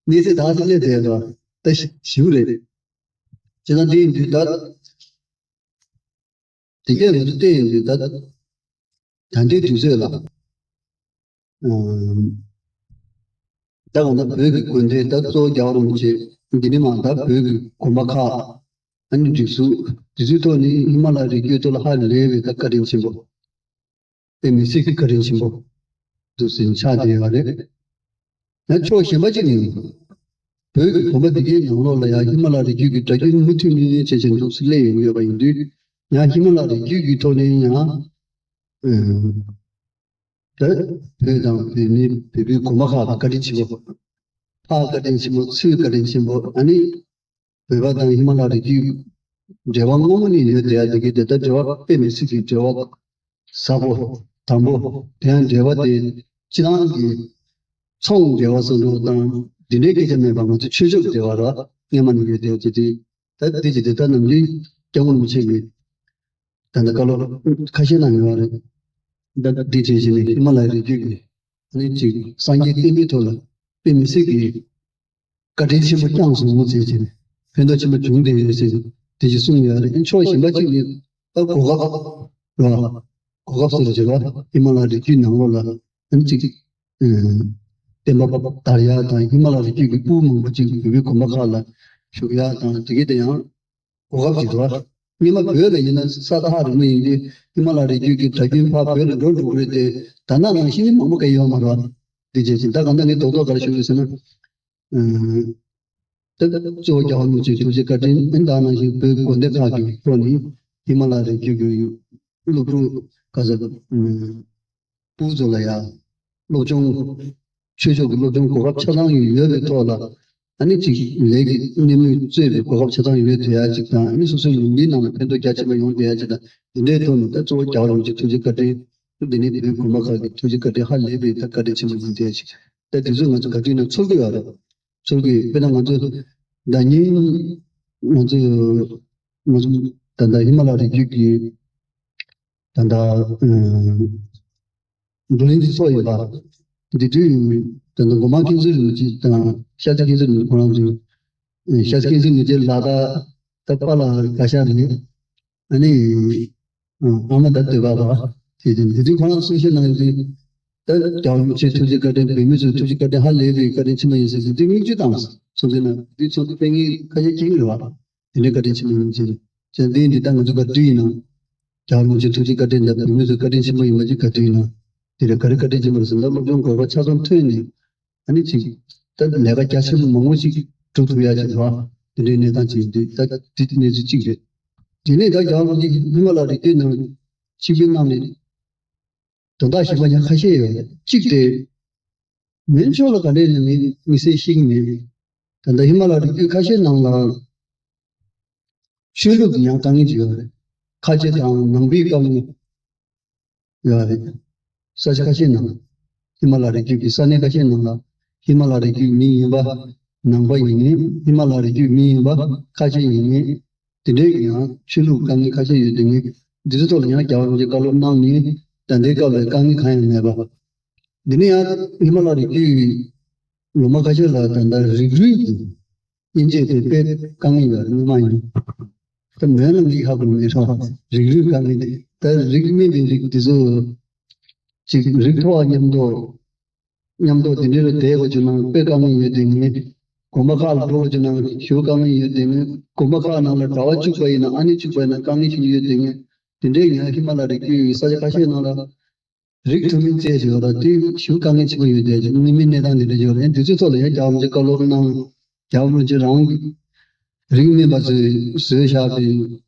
གནས་ཚད་ད་ཚོད་སླེབས་བསྡད་ཡོད་རེད། ད་ཞིབ་རེད། བྱས་ཙང་དེ་ཡིན་དུས་ད། དེ་གས་ང་ཚོ་བལྟས་ཡོང་དུས་ད་ད་ལྟའི་དུས་ཚོད་ལ། ཨམ། ད་གང་ལྟར་བོད་ཀྱི་དགོན་སྡེ་ད་གཙོ་བོ་རྒྱལ་བ་རིན་པོ་ཆེ། འདི་ནས་མར་ད་བོད་ཀྱི་དགོན་པ་ཁག། ཨ་ནི་སྒྲིག་འཛུགས། དེ་ཚོའི་ཐོག་ནས་ཧི་མ་ལ་རི་རྒྱུད་ཐོག་ལ་ཧ་ལས་པའི་ད་བཀའ་དྲིན་ཆེན་པོ། དཔེ་མི་སྲིད་ཀྱི་བཀའ་དྲིན་ཆེན་པོ་འདུག་ཟེར་ཆགས་བསྡད་ཡོད་རེད། ཡང་ཕྱོགས་གཞན་པ་ཅིག་ནས་བོད་ཀྱི་དགོན་པ་འདི་གའི་ནང་ལོགས་ལ་ཡང་ཧི་མ་ལ་རི་རྒྱུད་ཀྱི་སྒྲ་སྐྱོན་མུ་མཐུད་ནས་བྱས་བྱས་འདུག་སེ་སླེབས་ཡོང་གི་ཡོད་པ་ཡིན་དུས། ཡང་ཧི་མ་ལ་རི་རྒྱུད་ཀྱི་ཐོག་ནས་ཡང་། ཨ། ད་བོད་དང་བོད་མི། བོད་པའི་དགོན་པ་ཁག་ལ་བཀའ་དྲིན་ཆེན་པོ། ཕར་བཀའ་དྲིན་ཆེན་པོ། ཚུར་བཀའ་དྲིན་ཆེན་པོ། ཨ་ནི་བོད་པ་དང་ཧི་མ་ལ་རི་རྒྱུད་འབྲེལ་བ་སྔོན་མ་ནས་ཡོད་བསྡད་ཡ་དེ་གི་དེ་ད་འབྲེལ་བ་དཔེ་མི་སྲིད་ཀྱི་འབྲེལ་བ་ཟབ་པོ་དམ་པོ། དེ་ཡང་འབྲེལ་བ་དེ་སྤྱི་བཏང་གི་ཚོང་འབྲེལ་བ་བཟོ་འདྲ་དང་འདི་འདྲའི་སྐད་ཆ་མེད་པ། ང་ཚོ་ཆོས་ཕྱོགས་འབྲེལ་བ་ར་སྔོན་མ་ནས་ཡོད་བསྡད་ཡ་དེ། དེ་ད་དེ་ཅི་དེ་ད་ནམ་རྒྱུན་སྐྱབས་མགོན་རིན་པོ་ཆེ་གིས་ད་ལྟ་བཀའ་སློབ་ཁ་ཤས་གནང་ཡོད་རེད། ད་འདི་བྱས་བྱས་ནས་ཧི་མ་ལ་ཡའི་རི་རྒྱུད་ཀྱི་ཨ་ནི་ཅིག་སངས་རྒྱས་བསྟན་པའི་ཐོག་ལ་དཔེ་མི་སྲིད་ཀྱི་བཀའ་དྲིན་ཆེན་པོ་བསྐྱངས་སོང་ཟེར་བྱས་ནས། ཕན་ཐོགས་ཆེན་པོ་བྱུང་བསྡད་ཡོད་ཟེར་ནས་དེ་ཅིག་གསུངས་ཡོད་རེད། ཕྱོགས་གཞན་པ་ཅིག་ནས་ད་གོ་སྐབས་རེད་བ། གོ་སྐབས་ཟེར་བ་ཅིག་རེད་བ། ཧི་མ་ལ་ཡའི་རི་རྒྱུད་ནང་ལོགས་ལ་ཨ་ནི་ཅིག་ཨ། བསྟན་པ་དར་ཡག་དང་། ཧི་མ་ལ་ཡའི་རི་རྒྱུད་ཀྱི་སྤུན་མང་པོ་ཅིག་བོད་པའི་དགོན་པ་ཁག་ལ་ཞུགས་ཡག་དང་། དེ་གི་དེ་ཡང་གོ་སྐབས་ཅིག་འདུག་བ། སྔོན་མ་བོད་ལ་ཡིན་ན་ས་ཐག་རིང་པོ་ཡིན་དུས། ཧི་མ་ལ་ཡའི་རི་རྒྱུད་ཀྱི་སྒྲ་སྐྱོན་ཕར་བོད་ལ་འགྲོ་འགྲོ་གི་རེད་དེ། ད་ནང་ནང་བཞིན་མང་པོ་གང་ཡོད་མ་རེད་བ། འདི་བྱས་ཙང་ད་གང་ལྟར་ངས་རྡོག་རྡོག་ག་རེ་ཞུ་དགོས་ཟེར་ན། ཨ། ད་གཙོ་བོ་རྒྱལ་བ་རིན་པོ་ཆེའི་ཐུགས་རྗེ་བཀའ་དྲིན། ཨ་ནི་ད་ནང་བཞིན་བོད་དགོན་སྡེ་ཁག་གི་ཐོག་ནས་ཧི་མ་ལ་ཡའི་རི་རྒྱུད་ཀྱི་སློབ་ཕྲུག་ག་ས། ཨ། སྤུ་གུ་ཚོ་ལ་ཡང་སློབ་སྦྱོང་། ཆོས་ཕྱོགས་ཀྱི་སློབ་སྦྱོང་གོ་སྐབས་ཆ་ཚང་ཡོད་པའི་ཐོག་ལ། ཨ་ནི་ཅིག་ལས་ཀྱི་སྣེ་མོས་གཙོས་པའི་གོ་སྐབས་ཆ་ཚང་ཡོད་བསྡད་ཡ་ཅིག་དང་། ཨ་ནི་སོ་སོའི་ལུང་པའི་ནང་ལ་ཕན་ཐོགས་རྒྱ་ཆེན་པོ་ཡོང་བསྡད་ཡ་ཅིག་དང་། འདི་འདྲའི་ཐོག་ནས་ད་གཙོ་བོ་རྒྱལ་བ་རིན་པོ་ཆེའི་ཐུགས་རྗེ་བཀའ་དྲིན། འདི་ནས་བོད་དགོན་པ་ཁག་གི་ཐུགས་རྗེ་བཀའ་དྲིན་ཧ་ལས་པའི་ད་བཀའ་དྲིན་ཆེན་པོ་ཡིན་བསྡད་ཡ་ཅིག་ད་དུས་ཚོད་ང་ཚོ་ག་དུས་ན་འཚོལ་གྱི་ཡོད་རེད། འཚོལ་གྱི་ཡོད། དཔེར་ན་ང་ཚོ་ཟླ་ཉིན་ང་ཚོ་ང་ཚོ་ད་ལྟ་ཧི་མ་ལ་ཡའི་རི་རྒྱུད་ཀྱི་ད་ལྟ་ཨ་བགྲོ་གླེང་འདི་ཚོགས་ཡོད་པ། འདི་དུས་ ད་ནི་སྒོ་མང་མཁན་ཟུར་ཡོད་ཅིག་དང་ཤར་རྩེ་མཁན་ཟུར་ཡོད་ཁོ་རང་ཚོས། ཤར་རྩེ་མཁན་ཟུར་མི་ཚེ་ལ་ད་ད་པཱ་ལགས་བཀའ་ཤག་རེད། ཨ་ནི། ཨ་མ་ད་སྟོད་པ་བ། དེ་དེ་དེ་དུས་ཁོ་རང་གསུང་བཤད་གནང་ཡོད་དུས། ད་རྒྱལ་བ་རིན་པོ་ཆེ་ཐུགས་རྗེ་བཀའ་དྲིན། བོད་མི་ཚོའི་ཐུགས་རྗེ་བཀའ་དྲིན་ཧ་ལས་པའི་བཀའ་དྲིན་ཆེན་པོ་ཡིན་ཟེར་དུས་དེ་སྙིང་རྗེ་བཏང་སོང་ཟེར་ན་དེ་ཚོ་དེ་དཔེ་ངའི་ཁ་ཤས་ཀྱིས་རེད་བ། དེ་འདྲའི་བཀའ་དྲིན་ཆེན་པོ་ཡིན་ཟེར། བྱས་ཙང་འདི་འདི་ད་ང་ཚོ་ག་དུས་ཡིན་ན། རྒྱལ་བ་རིན་པོ་ཆེ་ཐུགས་རྗེ་བཀའ་དྲིན་དང་བོད་མི་ཚོའི་བཀའ་དྲིན་ཆེན་པོ་ཡིན་པ་ཅིག་ག་དུས་ཡིན་ན། དེ་རེད། ག་རེ་བཀའ་དྲིན་ཆེན་པོ་རེད་ཟེར་ན་སློབ་སྦྱོང་གོ་སྐབས་ཆ་ཚང་ཐོན་ནས། ཨ་ནི་ཅིག་ད་ལས་ཀ་རྒྱ་ཆེན་པོ་མང་པོ་ཞིག་སྒྲུབ་ཐུབ་ཡ་ཅིག་རེད་བ། དེ་འདྲའི་གནས་སྟངས་ཅིག་འདུག་ད་དེ་གནས་ཚུལ་གཅིག་རེད། དེ་ནས་ད་རྒྱལ་བ་རིན་པོ་ཆེ་ཧི་མ་ལ་རི་རྒྱུད་ནང་ཆིབས་བསྒྱུར་གནང་ནས། དོན་དག་ཞིབ་པ་ཉག་ཁ་ཤས་ཡོད་རེད། གཅིག་དེ། མོན་ཕྱོགས་ལ་ག་འདྲས་ནས་མི་མི་སེར་ཤེས་ཀྱི་མེད། ད་ལྟ་ཧི་མ་ལ་རི་རྒྱུད་ཁ་ཤས་ནང་ལ་ཆོས་ལུགས་ཀྱི་ཡང་དཀའ་ངལ་ཅིག་ཡོད་རེད། ཁ་ཆེ་དང་ནང་པའི་དཀའ་ངལ་ཡོད་རེད། ས་ཆ་ཁ་ཤས་ནང་། ཧི་མ་ལ་རི་རྒྱུད་ཀྱི་ས་གནས་ཁ་ཤས་ནང་ལ་ཧི་མ་ལ་རི་རྒྱུད་མི་ཡིན་པ། ནང་པ་ཡིན་མིན། ཧི་མ་ལ་རི་རྒྱུད་མི་ཡིན་པ་ཁ་ཤས་ཡིན་མིན། དེ་འདྲའི་ཡང་ཆོས་ལུགས་དཀའ་ངལ་ཁ་ཤས་ཡོད་དེ་ངས་འདི་ཚོ་ཐོག་ལ་ཡང་རྒྱལ་བ་རིན་པོ་ཆེ་བཀའ་སློབ་གནང་ནས་ད་ལྟའི་སྐབས་ལ་དཀའ་ངལ་གང་ཡང་མེད་པ། འདི་ནས་ཡང་ཧི་མ་ལ་རི་རྒྱུད་ལུང་པ་ཁ་ཤས་ལ་ད་ལྟ་རིགས་རུས་ཀྱི་དབྱེ་འབྱེད་དེ་དཔེ་དཀའ་ངལ་ཡོད་རེད། སྔོན་མ་ཡིན་ད་མོན་ལ་ངས་ཧ་གོ་མེད་རོགས། རིགས་རུས་དཀའ་ངལ་དེ་ད་རིགས་དམན་པའི་རིགས་དེ་ཚོ་ཅིག་རིགས་མཐོ་བ་མཉམ་དུ། མཉམ་དུ་དེ་འདྲའི་རུ་བསྡད་དགོས་བྱུང་ན་དཔེ་དཀའ་ངལ་ཡོད་དེ་ངས། དགོན་པ་ཁག་ལ་འགྲོ་དགོས་བྱུང་ན་ཞེ་པོ་དཀའ་ངལ་ཡོད་དེ་ངས། དགོན་པ་ཁག་ནང་ལ་གྲྭ་པ་གཅིག་པ་ཡིན་ན་ཨ་ནེ་གཅིག་པ་ཡིན་ན་དཀའ་ངལ་ཞིག་ཡོད་དེ་ངས། དེ་འདྲའི་ཡང་ཧི་མ་ལ་རི་རྒྱུད་ས་ཆ་ཁ་ཤས་ནང་ལ་རིགས་མཐོ་དམན་བཙལ་བྱས་ཡོད་ལ་དེ་ཞེ་པོ་དཀའ་ངལ་ཆེན་པོ་ཡོད་དེ་དངོས་མིན་གནས་སྟངས་དེ་འདྲ་ཡོད་རེད། དེ་ཚོའི་ཐོག་ལ་ཡང་རྒྱལ་བ་རིན་པོ་ཆེ་བཀའ་སློབ་གནང་། རྒྱལ་བ་རིན་པོ་ཆེ་རང་གི་རིགས་དམན་པ་ཚོས་བཟོས་བཞག་པའི་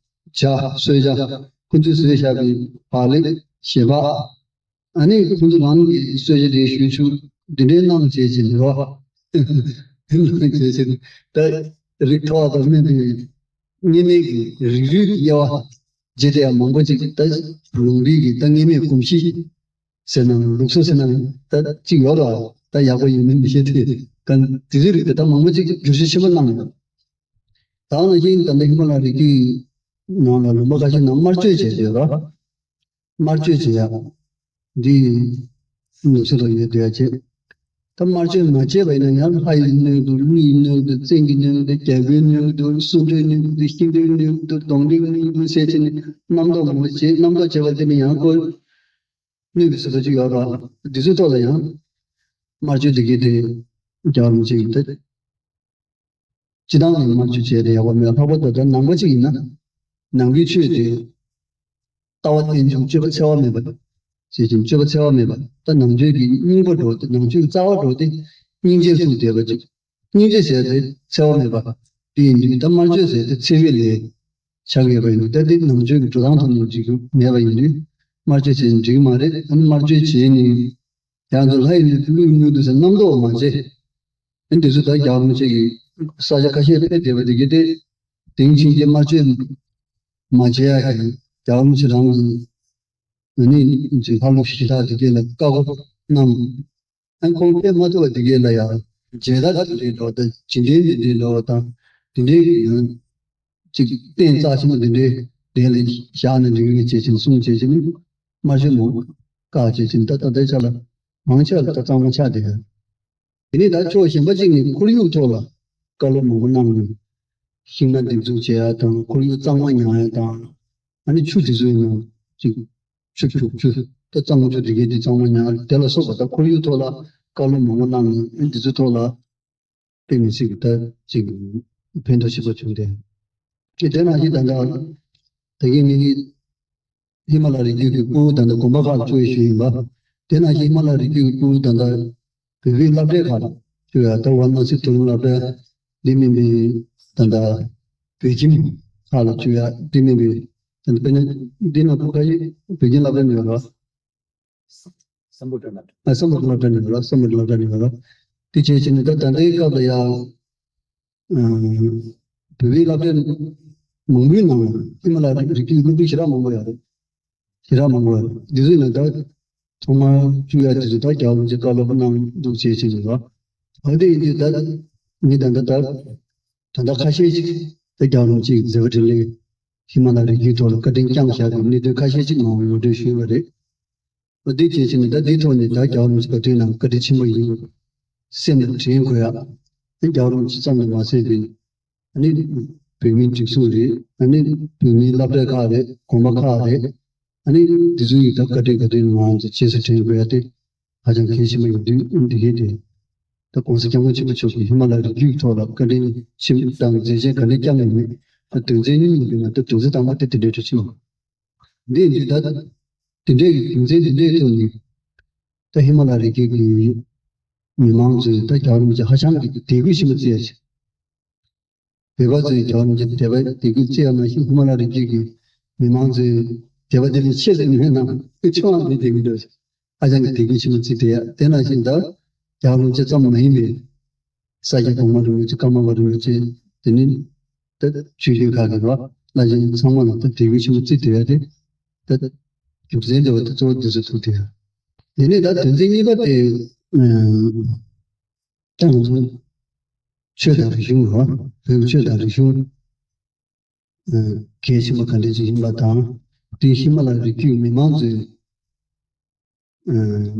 ཇ་གསོལ་ཇ། ཁོ་ཚོས་བཟོས་བཞག་པའི་བག་ལེབ་ཞལ་འབག་ཨ་ནི་ཁོང་ཚོ་རང་གི་གསོལ་ཇ་དེ་ཞུ་ཆུ་འདི་འདྲའི་གནང་བྱས་ཅིག་ལོ། གནང་བྱས་ཅིག་ད་རིགས་མཐོ་བ་དང་དམན་པའི་གཉིས་མེད་ཀྱི་རིགས་རུས་ཀྱི་དབྱེ་བ་བྱས་ཏེ་ཡང་མང་པོ་ཅིག་ད་ལུང་པའི་གི་ད་གཉིས་མེད་གོམས་གཤིས་ཟེར་ན་ལུགས་སྲོལ་ཟེར་ན་ད་ཅིག་ཡོད་ར། ད་ཡག་པོ་ཡིན་མིན་མི་ཤེས་ཏེ་གང་དེ་ཚོའི་རིགས་དེ་ད་མང་པོ་ཅིག་བསྒྱུར་བཅོས་ཆེན་པོ་གནང་ཡོད། ད་ནང་བཞིན་ད་ལྟ་ཧི་མ་ལ་རི་རྒྱུད་ནང་ལ་ལུང་པ་ཁ་ཤས་ནང་དམར་མཆོད་བྱས་ཡོད་ར། དམར་མཆོད་བྱེད་ཡག་འདི་ནུབ་ཕྱོགས་ལ་ཡོད་བསྡད་ཡག་བྱེད། ད་དམར་མཆོད་མ་བྱས་པ་ཡིན་ན་ཡང་ལྷ་ཡི་སྣོད་དུ་ཀླུ་ཡི་སྣོད་དུ་བཙན་གྱི་སྣོད་དུ་རྒྱལ་པོའི་སྣོད་དུ་སུ་འདྲའི་སྣོད་དུ་ཤིང་འདྲའི་སྣོད་དུ་གདོང་འདྲའི་སྣོད་དུ་ཟེར་བྱས་ནས་རྣམ་རྟོག་མང་པོ་བྱེད། རྣམ་རྟོག་བྱས་པ་དེ་ནི་ཡང་ཁོ་སྣོད་ཀྱི་བཟོ་ལྟ་ཅིག་ཡོད་ར། འདི་ཚོའི་ཐོག་ལ་ཡང་དམར་མཆོད་འདི་གའི་དེ་རྒྱལ་བ་རིན་པོ་ཆེ་ཡིན་ཏེ། སྤྱི་བཏང་ནས་དམར་མཆོད་བྱས་ཏེ་ཡག་པོ་མེད། ལྷག་པར་དུ་ད་ནང་པ་ཅིག་ཡིན་ན། ནང་པའི་ཆོས་དེ། ལྟ་བ་རྟེན་འབྱུང་སྤྱོད་པ་འཚེ་བ་མེད་པ། ཞེས་ཀྱང་སྤྱོད་པ་འཚེ་བ་མེད་པ། ད་ནང་ཆོས་ཀྱི་སྙིང་པོ་འགྲོ་སྟེ་ནང་ཆོས་ཀྱི་རྩ་བ་འགྲོ་སྟེ་སྙིང་རྗེ་བཟུང་བསྡད་པ་ཅིག་སྙིང་རྗེ་ཟེར་ཏེ་འཚེ་བ་མེད་པ། དེ་ཡིན་དུས་ད་དམར་མཆོད་ཟེར་ཏེ་འཚེ་བའི་ལས་བྱ་ངེས་པ་ཡིན་དུས་ད་དེ་ནང་ཆོས་ཀྱི་འགྲོ་སྟངས་ཐོག་ནས་ཅིག་མེད་པ་ཡིན་དུས་དམར་མཆོད་བྱས་ནས་འགྲིག་གི་མ་རེད། ཨ་ནི་དམར་མཆོད་བྱས་ནས། ཡང་དུ་ལྷ་ཡི་ནུས་མཐུ་ཀླུ་ཡི་སྣོད་དུ་ཟེར་རྣམ་རྟོག་མ་བྱེད། ཨ་འདི་ཚོ་ད་རྒྱལ་བ་རིན་པོ་ཆེ་གིས་ས་ཆ་ཁ་ཤས་ཕེབས་བསྡད་པ་དེ་གི་དེ་དེང་ཕྱིན་ཆད་དམར་མཆོད་མ་བྱེད་ཡ་གི་རྒྱལ་བ་རིན་པོ་ཆེ་རང་གི་ཨ་ནི་ཅིག་ལྷ་ཀླུ་གཞི་བདག་དེ་གས་ལ་བཀའ་བསྒོ་གནང་། ཨ་ཁོང་ཕེབས་མ་ཐུབ་པ་དེ་གས་ལ་ཡང་མཇལ་དར་དེ་འདྲའི་འགྲོ་དང་འཇིག་རྟེན་དེ་འདྲའི་འགྲོ་དང་དེ་འདྲའི་ཡང་ཅིག་རྟེན་རྩ་ཆེན་པོ་འདི་འདྲའི་གདན་ལ་བཞག་ནས་འགྲིག་གི་བྱེད་ཅིང་གསུང་བྱེད་ཅིང་དམར་མཆོད་མང་བཀའ་བྱེད་ཅིང་ད་ལྟ་དེ་ཆ་ལ་མང་ཆེ་བ་ད་གཙང་མ་ཆགས་བསྡད་ཡོད། དེ་ནས་ད་ཕྱོགས་གཞན་པ་གཅིག་ནས་ཁོར་ཡུག་ཐོག་ལ་བཀའ་སློབ་མང་པོ་གནང་ནས་ཤིང་སྣ་འདེབས་འཛུགས་བྱེད་ཡ་དང་ཁོར་ཡུག་གཙང་མ་ཉར་ཡ་དང་ཨ་ནི་ཆུ་དེ་ཚོའི་ནང་ཅིག་ཆུ་བྱུག་ཆུ་ད་གཙང་མ་ཆུ་དེ་གས་དེ་གཙང་མ་ཉར་དེ་ལ་སོགས་པ་ད་ཁོར་ཡུག་ཐོག་ལ་བཀའ་སློབ་མང་པོ་གནང་ནས་ཨ་ནི་དེ་ཚོའི་ཐོག་ལ། དཔེ་མི་སྲིད་ཀྱི་ད་ཅིག་ཕན་ཐོགས་ཆེན་པོ་བྱུང་སྟེ། དེ་དེ་ནང་བཞིན་ད་ལྟ་དེ་གའི་ནི་ཧི་མ་ལ་རི་རྒྱུད་ཀྱི་སྤུ་གུ་ད་ལྟ་དགོན་པ་ཁག་ལ་བཅུག་ཡོད་ཞུ་ཡིན་པ། དེ་ནང་བཞིན་ཧི་མ་ལ་རི་རྒྱུད་ཀྱི་སྤུ་གུ་ད་ལྟ་བོད་པའི་སློབ་གྲྭའི་ཁག་ལ་བཅུག་ཡ་ད་ཝ་ར་ཎ་སི་མཐོ་རིམ་སློབ་གྲྭ་འདི་མིན་པའི་ད་ལྟ་བོད་ཁྱིམ་ཁག་ལ་བཅུག་ཡ་འདི་མིན་པའི་ད་ལྟ་དཔེར་ན་འདི་ནང་སྤུ་གུ་ཁ་ཤས་བོད་ཁྱིམ་སློབ་གྲྭ་ནས་ཡོད་རེད། སམ་བྷོ་ཊ་སློབ་གྲྭ། ཨ་སམ་བྷོ་ཊ་སློབ་གྲྭ་ནས་ཡོད་ར། སམ་བྷོ་ཊ་སློབ་གྲྭ་ནས་ཡོད་ར། དེ་བྱས་ཕྱིན་ནས་ད་ད་ལྟའི་སྐབས་ལ་ཡང་། ཨ་བོད་པའི་སློབ་གྲྭ་མང་པོའི་ནང་ཧི་མ་ལ་རི་རྒྱུད་སློབ་ཕྲུག་ཞེ་དྲག་མང་པོ་ཡོད་རེད། ཞེ་དྲག་མང་པོ་ཡོད་རེད། འདི་ཚོའི་ནང་ད་ཐོག་མར་བཅུག་ཡ་དེ་ཚོ་ད་རྒྱལ་བ་རིན་པོ་ཆེ་བཀའ་སློབ་གནང་འདུག་བྱས་ཕྱིན་ནས་ར། ཨ་དེ་ཡིན་དུས་ད་ངས་ད་ལྟ་ད་ད་ལྟ་ཁ་ཤས་ཅིག་ད་རྒྱལ་བ་རིན་པོ་ཆེའི་མཛད་པ་འཕྲིན་ལས་ཧི་མ་ལ་རི་རྒྱུད་ཐོག་ལ་བཀའ་དྲིན་བསྐྱངས་བཞག་པའི་གནད་དོན་ཁ་ཤས་ཅིག་མང་པོ་ངོ་སྤྲོད་ཞུས་པ་རེད། འོ་དེ་བྱས་ཕྱིན་ནས་ད་འདིའི་ཐོག་ནས་ད་རྒྱལ་བ་རིན་པོ་ཆེ་བཀའ་དྲིན་གནང་བཀའ་དྲིན་ཆེན་པོ་ཡིན། སེམས་ལ་དྲན་དགོས་ཡ། རྒྱལ་བ་རིན་པོ་ཆེ་ཙམ་དུ་མ་ཟད་པའི། ཨ་ནི་བོད་མིའི་སྒྲིག་འཛུགས་རེད། ཨ་ནི་བོད་མིའི་སློབ་གྲྭ་ཁག་རེད། དགོན་པ་ཁག་རེད། ཨ་ནི་འདི་ཚོ་ཡིས་ད་བཀའ་དྲིན་བཀའ་དྲིན་ང་ཚོ་རྗེས་སུ་དྲན་དགོས་ཡ་དེ་ཧ་ཅང་གལ་ཆེན་པོ་ཡིན་དུས། འདི་གའི་དེ་ད་༸གོང་ས་༸སྐྱབས་མགོན་ཆེན་པོ་མཆོག་གིས་ཧི་མ་ལ་རི་རྒྱུད་ཀྱི་ཐོག་ལ་བཀའ་དྲིན་ཆེན་པོ་དང་མཛད་རྗེས་ག་འདྲ་བསྐྱངས་ཡོད་མེད། ད་དོན་ཚན་གཉིས་ཡིན་པས་ན། ད་དོན་ཚན་དང་པོ་དེ་དེ་འདྲའི་འགྲོ་ཕྱིན། འདི་ཡིན་དུས་ད་དེ་འདྲའི་གི་དོན་ཚན་དེ་འདྲའི་ཐོག་ནས། ད་ཧི་མ་ལ་རི་རྒྱུད་ཀྱི་མི་མང་ཚོས་ད་རྒྱལ་བ་རིན་པོ་ཆེ་ཧ་ཅང་གི་དད་གུས་ཆེན་པོ་བརྩི་ཡ་ཆེ། བོད་པ་ཚོས་རྒྱལ་བ་རིན་པོ་ཆེ་དད་པ་དད་གུས་བརྩི་ཡ་ནང་བཞིན། ཧི་མ་ལ་རི་རྒྱུད་ཀྱི་མི་མང་ཚོས་དད་པ་དེ་ལས་ཆེ་ཟེར་མེད་ན་ཆུང་བ་མེད་དེ་མི་འདུག་ཧ་ཅང་གི་དད་གུས་ཆེན་པོ་བརྩི་བསྡད་ཡ། དེ་ནང་བཞིན་ད་རྒྱལ་བ་རིན་པོ་ཆེ་ཙམ་མ་ཡིན་པའི་ས་སྐྱ་གོང་མ་རིན་པོ་ཆེ། ཀརྨ་པ་རིན་པོ་ཆེ། དེ་ནི་ད་ཆོས་བརྒྱུད་ཁག་གི་རོ་བླ་ཆེན་ཚང་མ་ལ་ད་དད་གུས་ཆེན་པོ་བརྩི་བསྡད་ཡ་དེ། ད་རྒྱུ་མཚན་དེ་བ་ད་གཙོ་བོ་དེ་ཚོ་ཐུག་བསྡད་ཡ། དེ་ནས་ད་དོན་ཚན་གཉིས་པ་དེ། ཨ། ད་ང་ཚོ་ཆོས་དང་རིག་གཞུང་རོ། བོད་ཀྱི་ཆོས་དང་རིག་གཞུང་གལ་ཆེན་པོ་ག་འདྲ་ཅིག་ཡིན་པ་དང་། དེ་ཧི་མ་ལ་རི་རྒྱུད་མི་མང་ཚོས་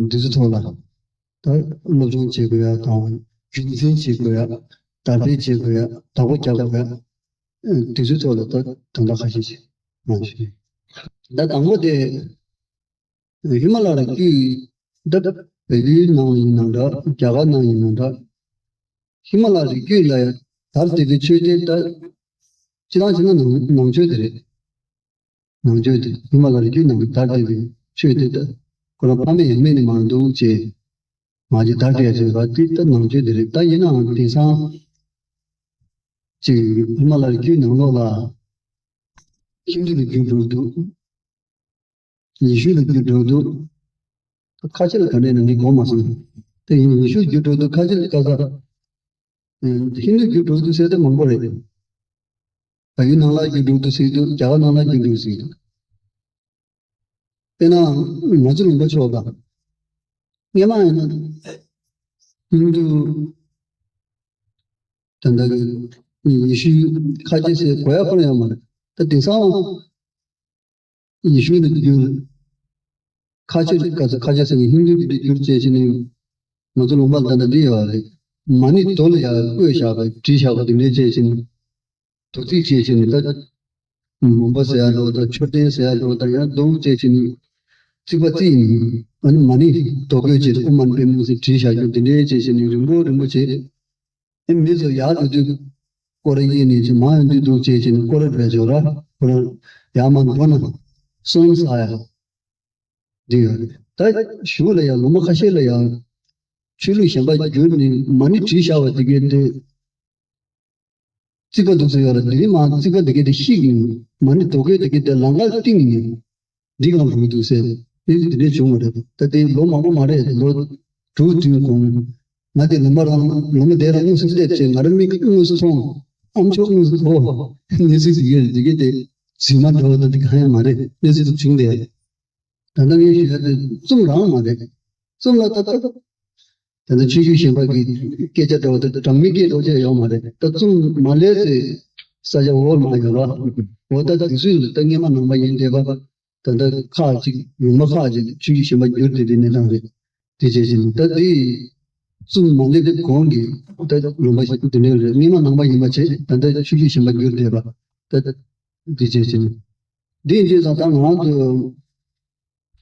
འདི་ཚོ་ཐོག་ལ་ད་སློབ་སྦྱོང་བྱེད་དགོས་ཡ་དང་། རྒྱུན་འཛིན་བྱེད་དགོས་ཡ། དར་སྤེལ་བྱེད་དགོས་ཡ། བདག་པོ་རྒྱག་དགོས་ཡ། འདི་ཚོའི་ཐོག་ལ་ད་དོན་དག་ཁ་ཤས་ཤིག་མ་ཞུ། ད་དང་པོ་དེ། ཧི་མ་ལ་རི་རྒྱུད་འདི་བལ་ཡུལ་ནང་ཡིན་ནའང་འདྲ། རྒྱ་གར་ནང་ཡིན་ནའང་འདྲ། ཧི་མ་ལ་རི་རྒྱུད་ལ་དར་བསྡད་པའི་ཆོས་དེ་ད་སྤྱིར་བཏང་བྱས་ན་ནང་ནང་ཆོས་དེ་རེད། ནང་ཆོས་དེ། ཧི་མ་ལ་རི་རྒྱུད་ནང་དར་བསྡད་པའི་ཆོས་དེ་ད་ཁོ་རང་ཕ་མེས་ཡང་མེས་ནས་མར་འདུག་ཅེས་མ་གཞི་དར་བསྡད་ཡ་ཆོས་ད་དེ་ད་ནང་ཆོས་དེ་རེད། ད་ཡིན་ནའང་དེང་སང་ཅིག་ཧི་མ་ལ་རི་རྒྱུད་ནང་ལོགས་ལ་ཧིན་དུ་ལ་འགྱུར་འགྲོ་འདུག་ཡེ་ཤུ་ལ་འགྱུར་འགྲོ་འདུག་ཁ་ཆེ་ལ་ག་འདྲས་ན་ངས་གོ་མ་སོང་། དེ་ཡིན་ཡེ་ཤུ་འགྱུར་འགྲོ་འདུག་ཁ་ཆེ་ལ་ག་ས། ཧིན་དུ་འགྱུར་འགྲོ་འདུག་ཟེར་དེ་མང་པོ་རེད། བལ་ཡུལ་ནང་ལ་འགྱུར་འགྲོ་འདུག་ཟེར་འདུག་རྒྱ་གར་ནང་ལ་འགྱུར་འགྲོ་ཟེར་འདུག་དཔེར་ན་ང་ཚོ་ལུང་པ་ཕྱོགས་དང་། སྔོན་མ་ཡིན་ན་ཧིན་དུ་ད་ལྟ་གི་ཡེ་ཤུ་ཁ་ཆེ་ཟེར་གོ་ཡ་ཁོ་རང་ཡོད་མ་རེད། ད་དེང་སང་ཡེ་ཤུ་ལ་འགྱུར། ཁ་ཆེ་ག་ཚོད་ཁ་ཆེ་ཟེར་ནས་ཧིན་དུ་འདི་འགྱུར་བྱས་བྱས་ནས། ང་ཚོ་ལུང་པ་ད་ལྟ་འདི་ཡོད་རེད། མ་ཎི་རྡོ་ལ་ཡང་བརྐོས་བཞག་པ་བྲིས་བཞག་པ་འདི་འདྲས་བྱས་བྱས་ནས། རྡོ་རྩིག་བྱས་བྱས་ནས་ད། མུན་པ་ཟེར་ཡ་འདྲ་བོ་དང་མཆོད་རྟེན་ཟེར་ཡ་འདྲ་བོ་དང་ཡང་རྡོ་བྱས་བྱས་ནས། རྩིག་པ་རྩིག་ནས་ཨ་ནི་མ་ཎི་རྡོ་བརྐོས་བྱས་ཏེ་ཨོཾ་མ་ཎི་པདྨེ་ཧཱུྃ་ཟེར་བྲིས་བཞག་རྒྱུ་འདི་འདྲས་བྱས་བྱས་ནས་རིང་པོ་རིང་པོ་བྱས། ཨེ་མི་ཚོ་ཡར་འགྲོ་དུས་སྐོར་ར་གཡས་ནས་ཅིག་མར་ཡོང་དུས་འདུག་བྱས་བྱས་ནས་སྐོར་ར་འགྲོ་ཡ་ཅིག་ཡོད་ར། ཁོ་རང་ཡར་མར་འགྲོ་ན་གསོན་ཟ་ཡ་འདི་ཡོད་རེད། ད་གཞུག་ལ་ཡང་ལོ་མ་ཁ་ཤས་ལ་ཡང་ཆོས་ལུགས་གཞན་པ་བསྒྱུར་ནས་མ་ཎི་བྲིས་བཞག་པ་དེ་གའི་དེ། རྩིག་པ་འདུག་ཟེར་ཡོད་རེད། དེ་རིང་མར་རྩིག་པ་དེ་གའི་དེ་བཤིག་ནས་མ་ཎི་རྡོ་བརྐོས་དེ་གའི་དེ་ལམ་ཁར་བཏིང་ནས། འདི་གང་ལུགས་འདུག་ཟེར། དེ་དེ་འདྲས་བྱུང་བ་རེད། ད་དེ་ལོ་མང་པོ་མ་རེད། ལོ་དྲུག་བདུན་གོང་། ང་དེ་ལུང་པ་རང་ལུང་པ་དེ་རང་དངོས་སུ་སླེབས་བྱས་ང་རང་མིག་དངོས་སུ་མཐོང་། ཨ་མཆོག་དངོས་སུ་གོ། གནས་ཚུལ་དེ་གའི་དེ་གའི་དེ་རྫུན་མ་འདྲ་བོ་དང་དེ་གང་ཡང་མ་རེད། གནས་ཚུལ་དེ་བྱུང་བསྡད། ད་ལྟ་ངས་ཞུ་ཡ་དེ་རྩོམ་རང་མ་རེད། རྩོམ་ལ་ད་ལྟ། དེ་ནས་ཆོས་བརྒྱུད་གཞན་པ་གི་སྐད་ཆ་འདྲ་བོ་དེ་དྲང་མི་སྐད་འདྲ་བོ་ཅིག་ཡོད་མ་རེད། ད་རྩོམ་མ་ལས་ཚེ་ས་ཆ་འོག་མ་ཡོད་ར། འོ་ད་དེ་ཚོས་ད་སྔས་མ་ནང་པ་ཡིན་བསྡད་པ། ད་ལྟ་ཁག་ཅིག་ལུང་པ་ཁག་ཅིག་ཆོས་བརྒྱུད་གཞན་པ་བསྒྱུར་བསྡད་པའི་གནས་སྟངས་རེད། དེ་བྱས་ཕྱིན་ད་དེ་རྩོམ་མ་ལས་དེ་གོང་གི་ད་ལུང་པ་ཞིག་དེ་འདྲ་རེད། སྔས་མ་ནང་པ་ཡིན་པ་བྱས་ད་ལྟ་ཆོས་བརྒྱུད་གཞན་པ་བསྒྱུར་བསྡད་པ། ད་དེ་བྱས་ཕྱིན་འདི་ཡིན་དུས་ཙང་ད་ང་རང་ཚོ་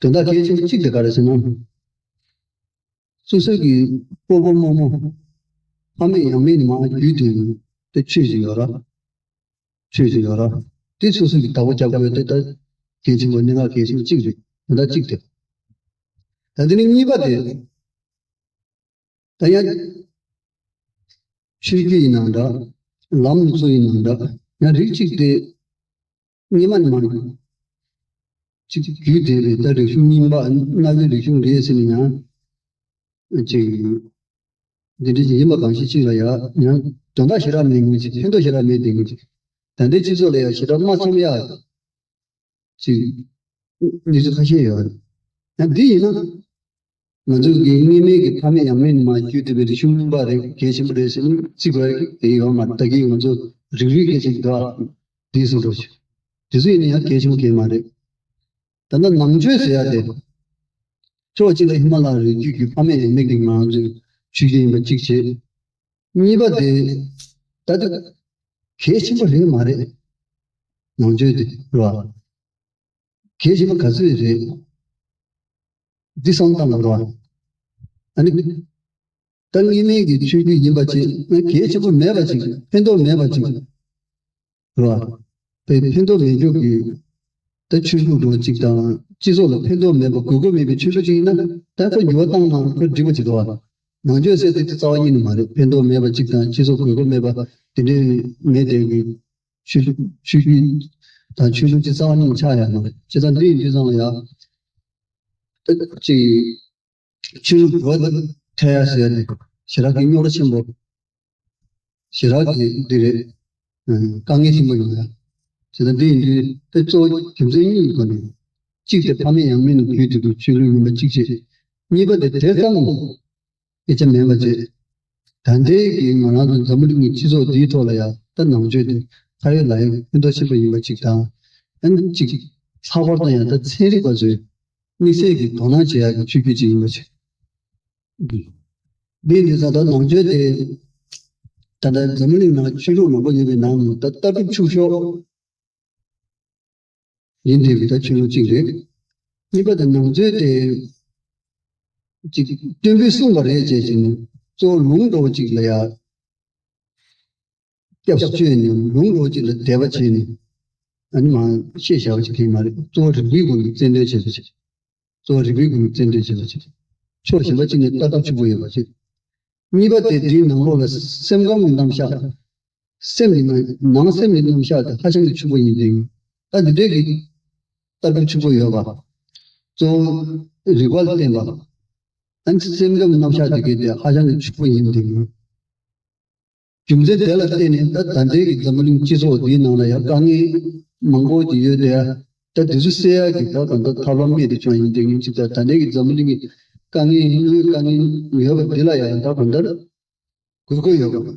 དོན་དག་གལ་ཆེན་པོ་གཅིག་དེ་ག་རེ་ཟེར་ན། སོ་སོ་གི་སྤོ་བོ་རྨོ་མོ། ཕ་མེས་ཡང་མེས་ནས་མར་བརྒྱུད་དེ་དེ་ཆོས་ཅིག་ཡོད་ར། ཆོས་ཅིག་ཡོད་ར། དེ་སོ་སོ་གི་བདག་པོ་རྒྱག་དགོས་དེ་ད་གལ་ཆེན་པོ་གནད་འགག་གལ་ཆེན་པོ་གཅིག་རེད། དེ་ད་གཅིག་དེ། ད་དེ་ནས་གཉིས་པ་དེ། ད་ཡང་ཆོས་བརྒྱུད་ཡིན་ནའང་འདྲ། ལམ་སྲོལ་ཡིན་ནའང་འདྲ། ཡང་རིགས་གཅིག་དེ། སྔོན་མ་ནས་མར་ཅིག་བརྒྱུད་བསྡད་པའི་ད་རིག་གཞུང་རྙིང་པ་གནའ་བོའི་རིག་གཞུང་རེད་ཟེར་ནས་ཡང་ཅིག་འདི་འདྲ་ཅིག་ཡིན་པ་གང་ཞིག་ཅིག་ལ་ཡང་ཡང་དོན་དག་ཞེ་དྲག་མེད་མཁན་ཅིག་ཕན་ཐོགས་ཞེ་དྲག་མེད་བསྡད་མཁན་ཅིག་ད་ལྟའི་སྤྱི་ཚོགས་ལ་ཡང་ཞེ་དྲག་མ་འཚམ་ཡ་ཅིག་གནས་ཚུལ་ཁ་ཤས་ཡོད་རེད། ཡང་འདི་ཡིན་ན། ང་ཚོ་གི་སྔོན་མའི་གི་ཕ་མེས་ཡང་མེས་ནས་མར་བརྒྱུད་བསྡད་པའི་རིག་གཞུང་རྙིང་པ་རེད། གལ་ཆེན་པོ་རེད་ཟེར་ནས་བརྩི་དགོས་ཡ་དེ་ཡོད་མ་རེད། ད་གིན་ང་ཚོ་རིགས་རུས་སྐད་ཆ་ཞིག་འདུག་ཨ། འདི་གསུང་རོགས་བྱེད། དེ་ཚོ་ཡིན་ན་ཡང་གལ་ཆེན་པོ་གང་ཡང་མ་རེད། ད་ལྟ་ནང་ཆོས་ཟེར་ཡ་དེ། ཕྱོགས་གཅིག་ལ་ཧི་མ་ལ་ཡའི་རི་རྒྱུད་ཀྱི་ཕ་མེས་ཡང་མེས་ཀྱི་ང་ཚོའི་ ཆོས་བརྒྱུད་ཡིན་པ་གཅིག་བྱས། གཉིས་པ་དེ་ད་དེ་གལ་ཆེན་པོ་རེད་མ་རེད། ནང་ཆོས་དེ་རེད་བ། གལ་ཆེན་པོ་ག་ཚོད་རེད། འདི་བསམ་བཏང་དགོས་རེད་བ། ཨ་ནི། ད་དངོས་གནས་ཀྱི་ཆོས་བརྒྱུད་ཡིན་པ་ཅིག་གལ་ཆེན་པོ་མེད་པ་ཅིག་ཕན་ཐོགས་མེད་པ་ཅིག་རེད་བ། དེ་ཕན་ཐོགས་མེད་རྒྱུ་གི་ད་ཆོས་ལུགས་འགྲོ་ཅིག་དང་སྤྱི་ཚོགས་ལ་ཕན་ཐོགས་མེད་པ་དགོས་མཁོ་མེད་པའི་ཆོས་ལུགས་ཅིག་ཡིན་ན་ད་ཁོ་འགྱུར་བ་བཏང་ན་ཁོ་འགྲིག་པ་ཅིག་འདུག་བ། ནང་ཆོས་ཟེར་དེ་རྩ་བ་ཉིད་ནས་མ་རེད། ཕན་ཐོགས་མེད་པ་ཅིག་དང་སྤྱི་ཚོགས་དགོས་མཁོ་མེད་པ་དེ་འདྲའི་མེད་དེ་གི་ཆོས་ལུགས་ཆོས་བརྒྱུད་དང་ཆོས་ལུགས་ཀྱི་རྩ་བ་ཉིད་ཆགས་ཡ་མ་རེད། བྱས་ཙང་འདི་ཡིན་དུས་ཙང་ལ་ཡ་ད་ཅིག་ཆོས་ལུགས་འགྲོ་ཐལ་ཡ་ཟེར་ནས་ཞེ་དྲག་གི་རྙོག་དྲ་ཆེན་པོ་ཞེ་དྲག་གི་འདི་རེད། དཀའ་ངལ་ཆེན་པོ་ཡོང་ཡ། བྱས་ཙང་འདི་ཡིན་དུས་དེ་གཙོ་བོ་རྒྱུ་མཚན་གཉིས་ཀྱི་སྒོ་ནས། གཅིག་དེ་ཕ་མེས་ཡང་མེས་ནས་བརྒྱུད་དེ་འདུག་ཆོས་ལུགས་ཡིན་པ་གཅིག་བྱས། གཉིས་པ་དེ་དེ་ཙམ་སྐད་ཆ་མེད་པ་བྱས། ད་ལྟའི་གི་ང་རང་ཚོ་འཛམ་བུ་གླིང་གི་སྤྱི་ཚོགས་འདིའི་ཐོག་ལ་ཡང་ད་ནང་ཆོས་དེ་ཕ་ཡུལ་ལ་ཡང་ཕན་ཐོགས་ཆེན་པོ་ཡིན་པ་གཅིག་དང་། ཨ་ནི་གཅིག་ལྷག་པར་དུ་ཡང་ད་ཚན་རིག་པ་ཚོས་དམིགས་བསལ་གྱི་དོ་སྣང་བྱེད་ཡག་གི་ཆོས་བརྒྱུད་ཅིག་ཡིན་པ་བྱས། འདི་འདི་ཙང་ད་ནང་ཆོས་དེ་ད་ལྟ་འཛམ་བུ་གླིང་ནང་ཆོས་ལུགས་མང་པོ་ཡོད་པའི་ནང་ནས་ད་ལྟ་གྲུབ་ཆོས་ཤོག་ཡིན་དེ་བི་ད་ཆོས་ལུགས་གཅིག་རེད། གཉིས་པ་དེ་ནང་ཆོས་དེ་གཅིག་སྟོན་པས་གསུངས་པ་རེད་ཅེས་བྱས་ནས་གཙོ་བོ་ལུང་འདྲ་བོ་གཅིག་ལ་ཡ་སྐྱབས་སུ་བཅོལ་ནས་ལུང་འདྲ་བོ་གཅིག་ལ་དད་པ་བྱས་ནས་ཨ་ནི་མ་ཤེས་བྱ་བ་ཅིག་གི་མ་རེད། གཙོ་བོ་རིག་པའི་སྒོ་ནས་རྩལ་འདོན་བྱེད་པ་ཅིག་གཙོ་བོ་རིག་པའི་སྒོ་ནས་རྩལ་འདོན་བྱེད་པ་ཅིག་ཕྱོགས་གཞན་པ་གཅིག་ནས་ལྟ་སྟངས་ཕྱུག་པོ་ཡོད་པ་ཅིག་གཉིས་པ་དེ་དེའི་ནང་ལོགས་ལ་སེམས་ཁམས་ཀྱི་རྣམ་གཞག་སེམས་ཀྱི་ནང་ནང་སེམས་ཀྱི་རྣམ་གཞག་དེ་ཧ་ཅང་གི་ཕྱུག་པོ་ཡིན་ཏེ། ད་འདི་འདྲའི་གི་ལྟ་གྲུབ་ཕྱུག་པོ་ཡོད་པ། གཙོ་བོ་རིག་པ་ལ་བརྟེན་པ། ཨ་ནི་སེམས་ཁམས་རྣམ་གཞག་དེ་གའི་དེ་ཧ་ཅང་གི་ཕྱུག་པོ་ཡིན་ཏེ། རྒྱུ་མཚན་དེ་ལ་བརྟེན་ནས་ད་ད་ལྟའི་གི་འཛམ་བུ་གླིང་སྤྱི་ཚོགས་འདིའི་ནང་ལ་ཡང་དཀའ་ངལ་མང་པོ་ཅིག་ཡོད་དེ། ད་དེ་ཚོ་སེལ་ཡག་གི་ད་ད་ལྟ་ཐབས་ལམ་རྙེད་དེ་བྱུང་ཡིན་ཏེ། ངེད་ཅིག་ད་ད་ལྟའི་གི་འཛམ་བུ་གླིང་གི་དཀའ་ངལ་དངུལ་དཀའ་ངལ་ཡོད་པ་འདི་ལ་ཡང་ད་གང་ལྟར་དགོས་མཁོ་ཡོད་པ།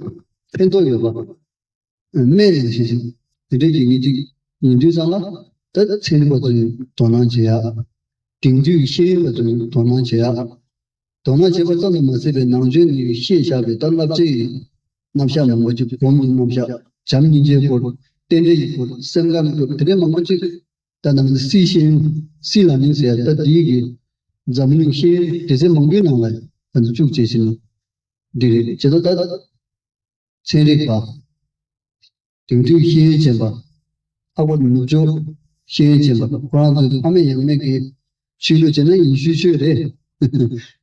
ཕན་ཐོགས་ཡོད་པ། སྨན་ལས་ཤེས་ཤིང་དེ་འདྲས་ཀྱི་ངེད་ཅིག་ཡིན་དུས་ཙང་ལ་ད་ཚན་རིག་པ་ཚོས་དོ་སྣང་བྱེད་ཡག་དེང་དུས་ཤེས་ཡོན་པ་ཚོས་དོ་སྣང་བྱེད་ཡག་དོ་སྣང་བྱེད་པ་ཙམ་དུ་མ་ཟད་པའི་ནང་ཆོས་ནས་བཤད་བཞག་པའི་ད་བསླབ་བྱའི་རྣམ་གཞག་མང་པོ་ཅིག་སྒོམ་གྱི་རྣམ་གཞག་བྱམས་སྙིང་རྗེའི་སྐོར། རྟེན་འབྲེལ་གྱི་སྐོར། སེམས་ཁམས་ཀྱི་སྐོར། དེ་འདྲའི་མང་པོ་ཅིག་ད་ནང་སྲིད་ཤེས་ཡོན་སྲིད་ལ་ནིང་ཟེར་ཡ་ད་འདིའི་གི་འཛམ་གླིང་ཤེས་ཡོན་སྡེ་ཚན་མང་པོའི་ནང་ལ་ད་ནི་བཅུག་བྱས་ཤིང་འདི་རེད་བྱེད་དོ། ད་ཚན་རིག་པ། དེང་དུས་ཤེས་ཡོན་ཅན་པ། ལྷག་པར་དུ་ནུབ་ཕྱོགས་ཤེས་ཡོན་ཅན་པ་ཁོ་རང་ཚོའི་ཕ་མེས་ཡང་མེས་ཀྱི་ཆོས་ལུགས་བྱས་ན་ཡེ་ཤུའི་ཆོས་རེད།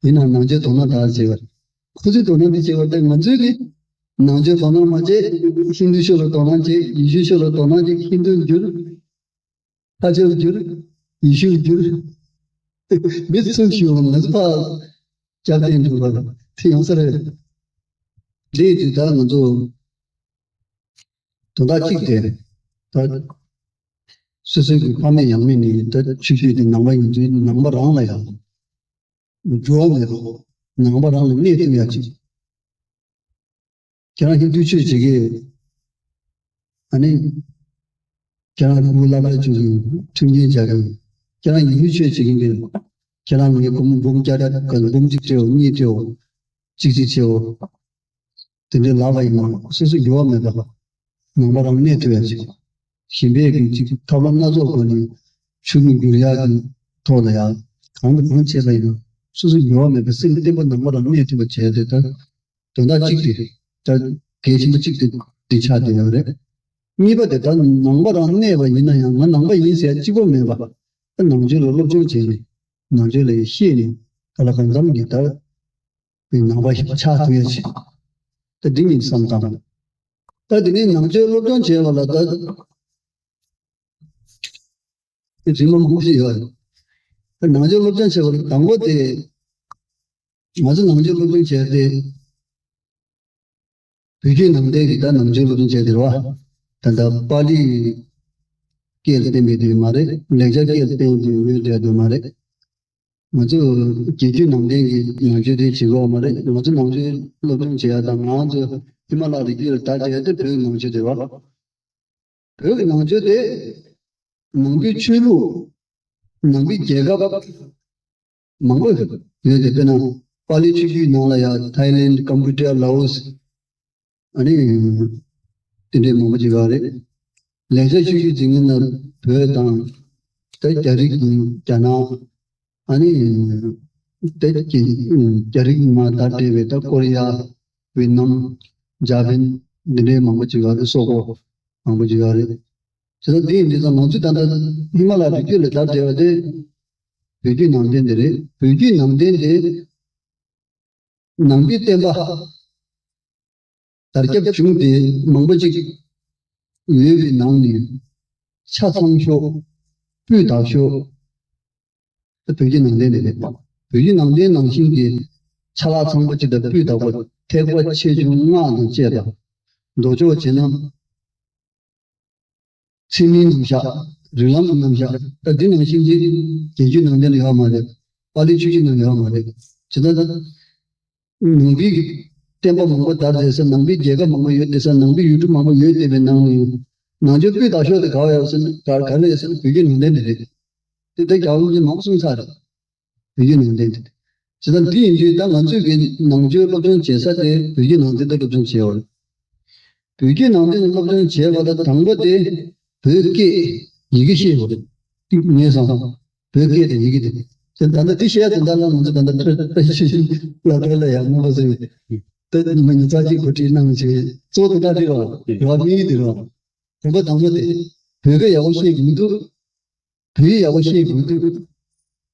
ཡིན་ནའང་ནང་ཆོས་དོ་སྣང་དག་བྱེད་པ། ཁོ་ཚོས་དོ་སྣང་དེ་བྱེད་པ་དེ་ང་ཚོས་ཀྱི་ནང་ཆོས་དོ་སྣང་མ་བྱེད། ཧིན་དུའི་ཆོས་ལ་དོ་སྣང་བྱེད། ཡེ་ཤུའི་ཆོས་ལ་དོ་སྣང་བྱེད། ཧིན་དུར་འགྱུར། ལྷ་ཆོས་ལ་འགྱུར། ཡེ་ཤུར་འགྱུར། མི་ཚོས་ཞུ་ང་ཚོ་ཕར་སྐྱབས་བསྟེན་འགྲོ་བ་དེ་ཡོང་ས་རེད། དེ་དུས་ད་ང་ཚོ་དོན་དག་གཅིག་དེ་ད་སོ་སོའི་གི་ཕ་མེས་ཡང་མེས་ནས་ད་ཆོས་བརྒྱུད་དེ་ནང་པ་ཡིན་དུས་ནང་པ་རང་ལ་ཡང་འགྱུར་བ་མེད་པ་ནང་པ་རང་ལ་གནས་ཐུབ་ཡ་ཅིག་ཁྱེད་རང་ཧིན་དུའི་ཆོས་བྱེད་ཀྱི། ཨ་ནི། ཁྱེད་རང་ཕྲུ་གུ་བསླབ་གྲྭ་བཅུག་གི་མཐུན་རྐྱེན་བྱ་གི། ཁྱེད་རང་ཡེ་ཤུའི་ཆོས་བྱེད་ཀྱི་འདུག་ཁྱེད་རང་ངའི་སྒོར་མོ་འབུམ་བརྒྱ་ཕྲག་ག་འབུམ་གཅིག་སྤྲད་འོ་གཉིས་སྤྲད་འོ། གཅིག་གཅིག་བྱེད་འོ། དེ་འདྲའི་ལབ་པ་ཡིན་ན་སོ་སོ་འགྱུར་བ་མེད་པ། ནང་པ་རང་གནས་ཐུབ་ཡ་ཅིག་གཞན་པས་ཀྱི་ཅིག་ཐབས་ལམ་སྣ་ཚོགས་སྒོ་ནས་ཆོས་ལུགས་བསྒྱུར་ཡག་གི་ཐོག་ལ་ཡང་གང་དང་གང་བྱས་པ་ཡིན་ན་སོ་སོ་འགྱུར་བ་མེད་པའི་སེམས་བརྟན་པོ་ནང་པ་རང་གནས་ཐུབ་པ་བྱས་ཏེ་ད། དོན་དག་གཅིག་དེ་ད་གལ་ཆེན་པོ་གཅིག་དེ་འདི་ཆགས་བསྡད་ཡོད་རེད། གཉིས་པ་དེ་ད་ནང་པ་རང་གནས་པ་ཡིན་ན་ཡང་ང་ནང་པ་ཡིན་ཟེར་གཅིག་པོ་མེད་པ། ད་ནང་ཆོས་ལ་སློབ་སྦྱོང་བྱས་ནས་ནང་ཆོས་ལ་ཤེས་ནས་ག་ལ་གང་འཚམ་གྱི་ད་ནང་པ་ཞིག་ཆགས་ཐུབ་ཡ་ཆེ། ད་འདི་ཉིད་བསམ་བཏང་། ད་དེ་ནས་ནང་ཆོས་སློབ་སྦྱོང་བྱས་པ་ལ་ད་དེ་རིམ་པ་མང་པོ་ཞིག་ཡོད་རེད། ད་ནང་ཆོས་སློབ་སྦྱོང་བྱས་པ་ལ་དང་པོ་དེ། ང་ཚོ་ནང་ཆོས་སློབ་སྦྱོང་བྱས་ཏེ། བོད་བརྒྱུད་ནང་བསྟན་གྱི་ད་ནང་ཆོས་སློབ་སྦྱོང་བྱས་ཏེ་རེད་བ། ད་ལྟ་པཱ་ལི་སྐད་ལ་བརྟེན་པའི་དུས་མ་རེད། ལེགས་སྦྱར་སྐད་ལ་བརྟེན་པའི་ཡོད་བསྡད་དུས་མ་རེད། ང་ཚོ་རྒྱལ་བརྒྱུད་ནང་བསྟན་གྱི་ནང་ཆོས་དེ་བྱེད་དགོས་མ་རེད། ང་ཚོ་ནང་ཆོས་སློབ་སྦྱོང་བྱེད་ཡ་དང་ང་ཚོ་ཧི་མ་ལ་རི་རྒྱུད་ལ་ད་བྱེད་ཡ་དེ་བོད་ནང་ཆོས་དེ་རེད་བ། བོད་ཀྱི་ནང་ཆོས་དེ་ནང་པའི་ཆོས་ལུགས་ནང་པའི་རྒྱལ་ཁབ་མང་པོ་ཡོད་དེ། དཔེར་ན་ པཱ་ལི་ཆོས་བརྒྱུད་ནང་ལ་ཡང་ཐའི་ལེན། ཀམ་པུ་ཅཱ། ལའོ་སི། ཨ་ནི་དེ་འདྲའི་མང་པོ་ཅིག་ཡོད་རེད། ལེགས་སྦྱར་ཆོས་བརྒྱུད་འཛིན་མཁན་ལ་བོད་དང་། ད་རྒྱ་རིགས་དང་རྒྱ་ནག། ཨ་ནི་ད་རྒྱ་རིགས་མ་དར་བྲལ་བའི་ད་ཀོ་རི་ཡ། ཝེ་ནམ། ཇ་པན། འདི་འདྲའི་མང་པོ་ཅིག་ཡོད་རེད། སོག་པོ་མང་པོ་ཅིག་ཡོད་རེད། བྱས་ཙང་འདི་ཡིན་དུས་ཙང་ང་ཚོས་ད་ལྟ་ཧི་མ་ལ་རི་རྒྱུད་ལ་དར་བསྡད་པ་དེ་བོད་བརྒྱུད་ནང་བསྟན་དེ་རེད། བོད་བརྒྱུད་ནང་བསྟན་དེ་ནང་པའི་བསྟན་པ་དར་ཁྱབ་བྱུང་སྟེ་མང་པོ་ཅིག་ཡོད་པའི་ནང་ནས་ཆ་ཚང་ཤོས། སྤུས་དག་ཤོས། བོད་བརྒྱུད་ནང་བསྟན་དེ་རེད་པ། བོད་བརྒྱུད་ནང་བསྟན་ནང་བཞིན་གྱི་ཆ་ལག་ཚང་པོ་ཅིག་དང་སྤུས་དག་པོ། ཐེག་པ་ཆེ་ཆུང་སྔགས་དང་བཅས་པ། མདོ་ཕྱོགས་བྱས་ན་ཚིག་སྨན་རྣམ་གཞག། རིགས་ལམ་གྱི་རྣམ་གཞག། ད་འདི་ནང་བཞིན་གྱི་རྒྱན་གཅོད་ནང་བསྟན་ལ་ཡོད་མ་རེད། པཱ་ལིའི་ཆོས་བརྒྱུད་ནང་ཡོད་མ་རེད། ཇི་ལྟར་ད་ནང་པའི་གི་བསྟན་པ་མང་པོ་དར་བསྡད་ས། ནང་པའི་རྒྱལ་ཁབ་མང་པོ་ཡོད་བསྡད་ས། ནང་པའི་ཡུལ་གྲུ་མང་པོ་ཡོད་བསྡད་པའི་ནང་ནས་ནང་ཆོས་སྤུས་དག་ཤོས་དེ་ག་བ་ཡོད་ཟེར་ན། ག་ག་རེ་རེད་ཟེར་ན་བོད་བརྒྱུད་ནང་བསྟན་དེ་རེད། དེ་ལྟར་རྒྱལ་བ་རིན་པོ་ཆེས་མང་པོ་གསུངས་ཚར་རེད། བོད་བརྒྱུད་ནང་བསྟན་དེ། བྱས་ཙང་འདི་ཡིན་དུས་ད་ང་ཚོས་ཀྱི་ནང་ཆོས་སློབ་སྦྱོང་བྱེད་ས་དེ་བོད་བརྒྱུད་ནང་བསྟན་དེ་སློབ་སྦྱོང་བྱེད་ཡོད་རེད། བོད་བརྒྱུད་ནང་བསྟན་སློབ་སྦྱོང་བྱེད་པ་ལ་དང་པོ་དེ་བོད་སྐད་ཡི་གེ་ཤེས་དགོས་རེད། ངས་བསམ། བོད་སྐད་དང་ཡི་གེ་དེ། དེ་ད་ལྟ་དེ་བཤད་དེ་འདྲ་ལ་ང་ཚོ་ད་ལྟ་ཕལ་ཕལ་ཆེར་སློབ་གྲྭ་ལ་ཡང་མངོན་པ་གསལ་བའི་ད་ཉི་མ་ཉི་ཚག་གཅིག་གོ་སྒྲིག་གནང་བྱས་གཙོ་དེ་འདྲ་རེད་བ། རེད་བ། དམིགས་ཡུལ་དེ་རེད་བ། དང་པོ་དང་པོ་དེ་བོད་སྐད་ཡག་པོ་ཤེས་དགོས་འདུག་བོད་ཡིག་ཡག་པོ་ཤེས་དགོས་འདུག་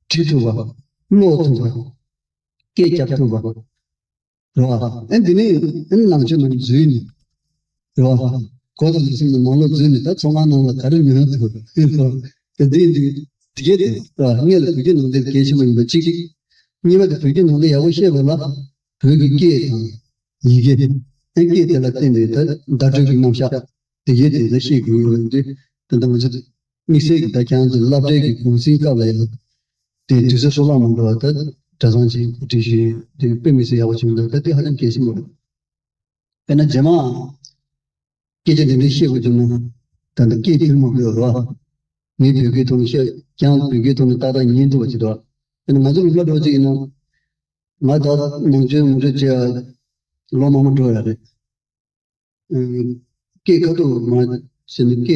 བྲིས་ཐུབ་པ། ཀློག་ཐུབ་པ། སྐད་རྒྱབ་ཐུབ་པ། རེད་བ། ཨ་འདི་ནི་ཨ་ནང་ཆོས་ནང་འཛུལ་ནས། རེད་བ། གོ་དང་ལས་སེམས་ནས་ནང་ལོག་འཛུལ་ནས་ད་ཚོང་ཁང་ནང་ལ་ག་རེ་ཉོ་ཡ་འདུག་རེད་བ། དེ་འདི་འདི་འདི་གས་དེ་རེད་བ། སྔོན་ལ་བོད་བརྒྱུད་ནང་བསྟན་གལ་ཆེན་པོ་ཡིན་པ་གཅིག་གཉིས་པ་དེ་བོད་བརྒྱུད་ནང་བསྟན་ཡག་པོ་ཤེས་པ་ལ་བོད་ཀྱི་སྐད་དང་ཡི་གེ། ཨ་སྐད་དེ་ལ་བརྟེན་ནས་ད་བརྡ་སྤྲོད་ཀྱི་རྣམ་གཞག་དེ་གས་དེ་ད་ཤེས་དགོས་ཡོད་འདི། ད་ལྟ་ང་ཚོ་དམིགས་བསལ་གྱི་ད་ཁྱེད་རང་ཚོ་སློབ་གྲྭའི་གི་གུང་སེང་སྐབས་ལ་ཡང་དེ་དུས་ཚོད་སོ་ལངས་མ་འགྲོ་བ་ད་གྲྭ་ཚང་ཆེན་པོ་ཁྲིད་ཤེས་དེ་དཔེ་མི་སྲིད་ཡག་པོ་བྱུང་འདུག་ད་དེ་ཧ་ཅང་གལ་ཆེན་པོ་རེད། དཔེར་ན་རྗེས་མ་སྐད་ཆ་དེ་འདྲ་བཤད་དགོས་བྱུང་ན་ད་ལྟ་སྐད་བསྒྱུར་མ་དགོས་རེད་བ། ངས་བོད་སྐད་ཐོག་ནས་བཤད་ཀྱང་བོད་སྐད་ཐོག་ནས་ཏག་ཏག་ཉན་ཐུབ་པ་ཅིག་འདུག་དཔེར་ན་ང་ཚོ་ལུང་པ་འགྲོ་ཅིག་ཡིན་ན་ང་ད་ནང་ཆོས་ངོ་སྤྲོད་བྱས་ལོ་མང་པོ་འགྲོ་ཡ་རེད། སྐད་ཁ་ཐུག་མ་བྱས་ནས་སྐད་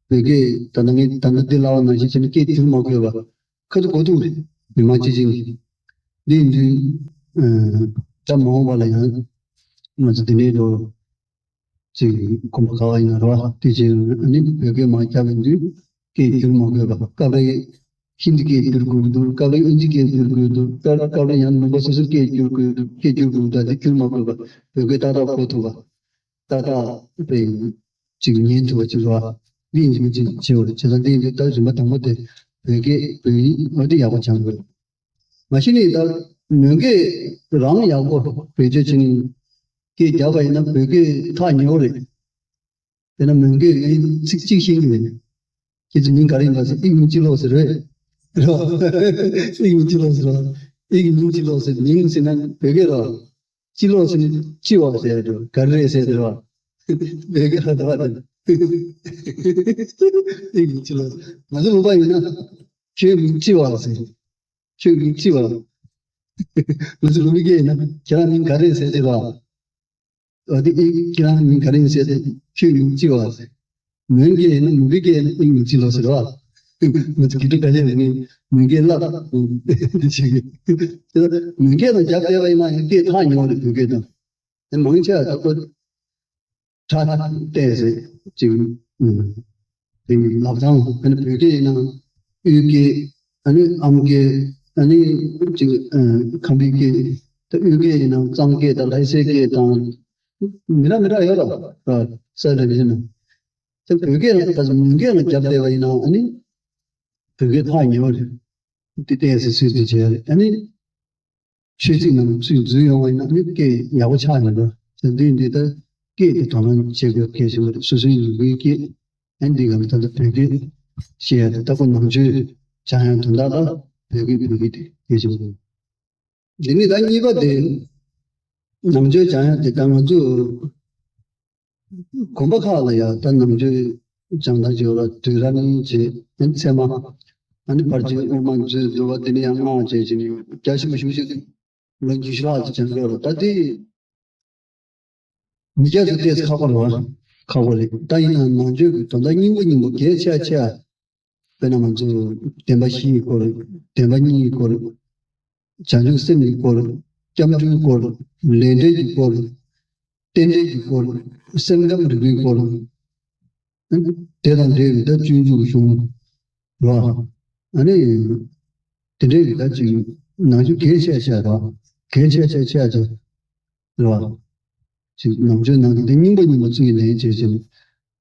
བོད་སྐད་ད་ལྟ་ངས་ད་ལྟ་འདི་ལབ་པ་ནང་བཞིན་བྱས་ནས་སྐད་བསྒྱུར་མ་དགོས་པ་ཁ་ཐུག་གོ་ཐུག་རེད། མི་མང་སྤྱི་བྱིངས་ཀྱི་འདི་ཡིན་དུས་ད་མ་འོངས་པ་ལ་ཡང་ང་ཚོ་འདི་འདྲའི་འགྲོ་ཅིག་གོམ་པ་ག་བ་ཡིན་ན་རེད་བ། དེ་བྱས་ཨ་ནི་བོད་སྐད་མ་རྒྱབ་ཡིན་དུས་སྐད་བསྒྱུར་མ་དགོས་པ། སྐབས་རེ་ཧིན་དི་སྐད་བསྒྱུར་དགོས་ཀྱི་འདུག་སྐབས་རེ་དབྱིན་ཇི་སྐད་བསྒྱུར་དགོས་ཀྱི་འདུག་སྐབས་སྐབས་རེ་ཡང་ལུང་པ་སོ་སོའི་སྐད་བསྒྱུར་དགོས་ཀྱི་འདུག་སྐད་བསྒྱུར་དགོས་འདུག་ད་དེ་བསྒྱུར་མ་དགོས་པ་བོད་སྐད་ཏག་ཏག་གོ་ཐུབ་པ། ཏག་ཏག་དཔེ་ཅིག་ཉན་ཐུབ་པ་ཅིག་རེད་བ། འདི་ཡིན་གཅིག་མིན་གཅིག་བྱེད་དགོས་རེད། བྱས་ཙང་འདི་ཡིན་དུས་ད་རིམ་པ་དང་པོ་དེ་བོད་སྐད་བོད་ཡིག་འོ་དེ་ཡག་པོ་སྦྱང་དགོས་རེད། མ་གཞི་ནས་ད་མོན་སྐད་རང་ཡག་པོ་བེད་སྤྱོད་བྱས་ནས་སྐད་རྒྱབ་པ་ཡིན་ན་བོད་སྐད་ཐག་ཉེ་བོ་རེད། དེ་ན་མོན་སྐད་ངས་ཚིག་གཅིག་ཤེས་ཀྱི་མེད། ཁྱེད་ཚོ་མིང་ག་རེ་ཡིན་པ་ཟེར། ཨིག་མིང་ཅི་ལོ་ཟེར་རེད། རེད་བ། ཨིག་མིང་ཅི་ལོ་ཟེར་བ། ཨིག་མིང་ཅི་ལོ་ཟེར། མིང་ཟེར་ན་བོད་སྐད་རེད་བ། ཅི་ལོ་ཟེར་ན་ཅི་བ་ཟེར་རེད། ག་རེ་རེད་ཟེར་རེད་བ། བོད་སྐད་ལ་ད་བ་དེ། ཨིག་མིང་ཅི་ལོ། ང་ཚོ་བོད་པ་ཡིན་ན་ཁྱོད་མིང་ཅི་བ་ཟེར། ཁྱོད་མིང་ཅི་བ། ང་ཚོ་ལུང་པའི་སྐད་ཡིན་ན་ཁྱེད་རང་མིང་ག་རེ་ཟེར་ཟེར་བ། འོ་དེ་ཨེ་ཁྱེད་རང་མིང་ག་རེ་ཡིན་ཟེར་ཏེ་ཁྱོད་མིང་ཅི་བ་ཟེར། མོན་སྐད་ཡིན་ན་མོན་པའི་སྐད་ཡིན་ན་ཨེ་མིང་ཅི་ལོ་ཟེར་བ། ང་ཚོ་དགེ་ཕྲུག་འགའ་ཤས་ལ་ངས་མོན་སྐད་བསླབ་འདི་བྱེད་ཀྱི། དེ་ལ་མོན་སྐད་ལ་རྒྱབ་བསྡད་པ་ཡིན་ན་ཡང་སྐད་ཐག་ཉེ་བ་རེད་བོད་སྐད་དང་། དེ་མང་ཆེ་བ་ད་ཁོ། ཁྲ་བལྟས་ཟེར་ཅིག་ཨུམ། དེ་ལབ་སྟངས་དཔེར་ན་བོད་སྐད་ཡིན་ན་དབུས་སྐད། ཨ་ནི་ཨམ་སྐད། ཨ་ནི་ཅིག་ཨ་ཁམས་པའི་སྐད། ད་དབུས་སྐད་ཡིན་ན་གཙང་སྐད་དང་ལྷ་སའི་སྐད་དང་མི་འདྲ་མི་འདྲ་ཡོད་ར། ས་རེ་རེ་ཡིན་ན། ད་བོད་སྐད་ལ་ད་མོན་སྐད་ལ་རྒྱབ་བསྡད་པ་ཡིན་ན་ཨ་ནི་བོད་སྐད་ཐག་ཉེ་བ་རེད། དེ་བལྟས་ཟེར་ཚུལ་དེ་བྱས་རེད། ཨ་ནི། ཆོས་ཚིག་ནང་ཚུར་འཛུལ་ཡོང་བ་ཡིན་ན་ཨ་ནི་སྐད་ཡག་པོ་ཆགས་ཡོང་འགྲོ། དེ་འདི་འདི་ལྟར་སྐད་དེ་དོ་སྣང་བྱེད་དགོས་གལ་ཆེན་པོ་རེད། སོ་སོའི་ཡུལ་གྱི་སྐད། ཨ་ནི་འདི་ག་ལ་ད་ལྟ་བོད་སྐད་བཤད་ཡ་དེ་ལྟ་བུ་ནང་ཆོས་སྦྱང་ཡ་དོན་དག་ལ་བོད་སྐད་བོད་སྐད་དེ་གལ་ཆེན་པོ་རེད། འདི་ནི་ད་གཉིས་པ་དེ་ནང་ཆོས་སྦྱང་ཡ་དེ་ད་ང་ཚོ་དགོན་པ་ཁག་ལ་ཡང་ད་ནང་ཆོས་སྦྱང་སྟངས་ཅིག་ཡོད་ལ། དུས་རབས་གཉིས་བྱས་ཨ་ནི་ཚད་མ། ཨ་ནི་ཕར་ཕྱིན་དབུ་མ་མཛོད་འདུལ་བ་འདི་ནི་ཡང་སྔགས་བྱས་ཕྱིན་ཡོད་རྒྱ་ཆེན་པོ་ཞུ་ཞིག་ལོ་ཉི་ཤུ་ལྷག་ཅིག་སྦྱང་དགོས་རེད། ད་དེ་མི་སྐྱ་ཚོ་ཏོག་ཙམ་ཁག་པོ་རེད་བ། ཁག་པོ་རེད། ད་ཡིན་ན་ནང་ཆོས་ཀྱི་དོན་དག་སྙིང་པོ་སྙིང་པོ་གལ་ཆེ་ཆེ། དཔེར་ན་ང་ཚོ་བདེན་པ་བཞིའི་སྐོར། བདེན་པ་གཉིས་ཀྱི་སྐོར། བྱང་ཆུབ་སེམས་ཀྱི་སྐོར། སྐྱབས་འགྲོའི་སྐོར། ལས་འབྲས་ཀྱི་སྐོར། རྟེན་འབྲེལ་གྱི་སྐོར། སེམས་ཁམས་རིག་པའི་སྐོར། དེ་དང་འབྲེལ་བའི་ད་སྤྱོད་འཇུག་གཞུང་རེད་བ། ཨ་ནི་དེ་འདྲའི་གི་ད་ཅིག་ནང་ཆོས་གལ་ཆེ་ཆེ་རེད་བ། གལ་ཆེ་ཆེ་ཆེ་ཆེ་རེད་བ། ཅིག་ནང་ཆོས་ནང་གི་དེ་རྙིང་པ་རྙིང་པ་ཚུར་ལེན་བྱས་བྱས་ནས་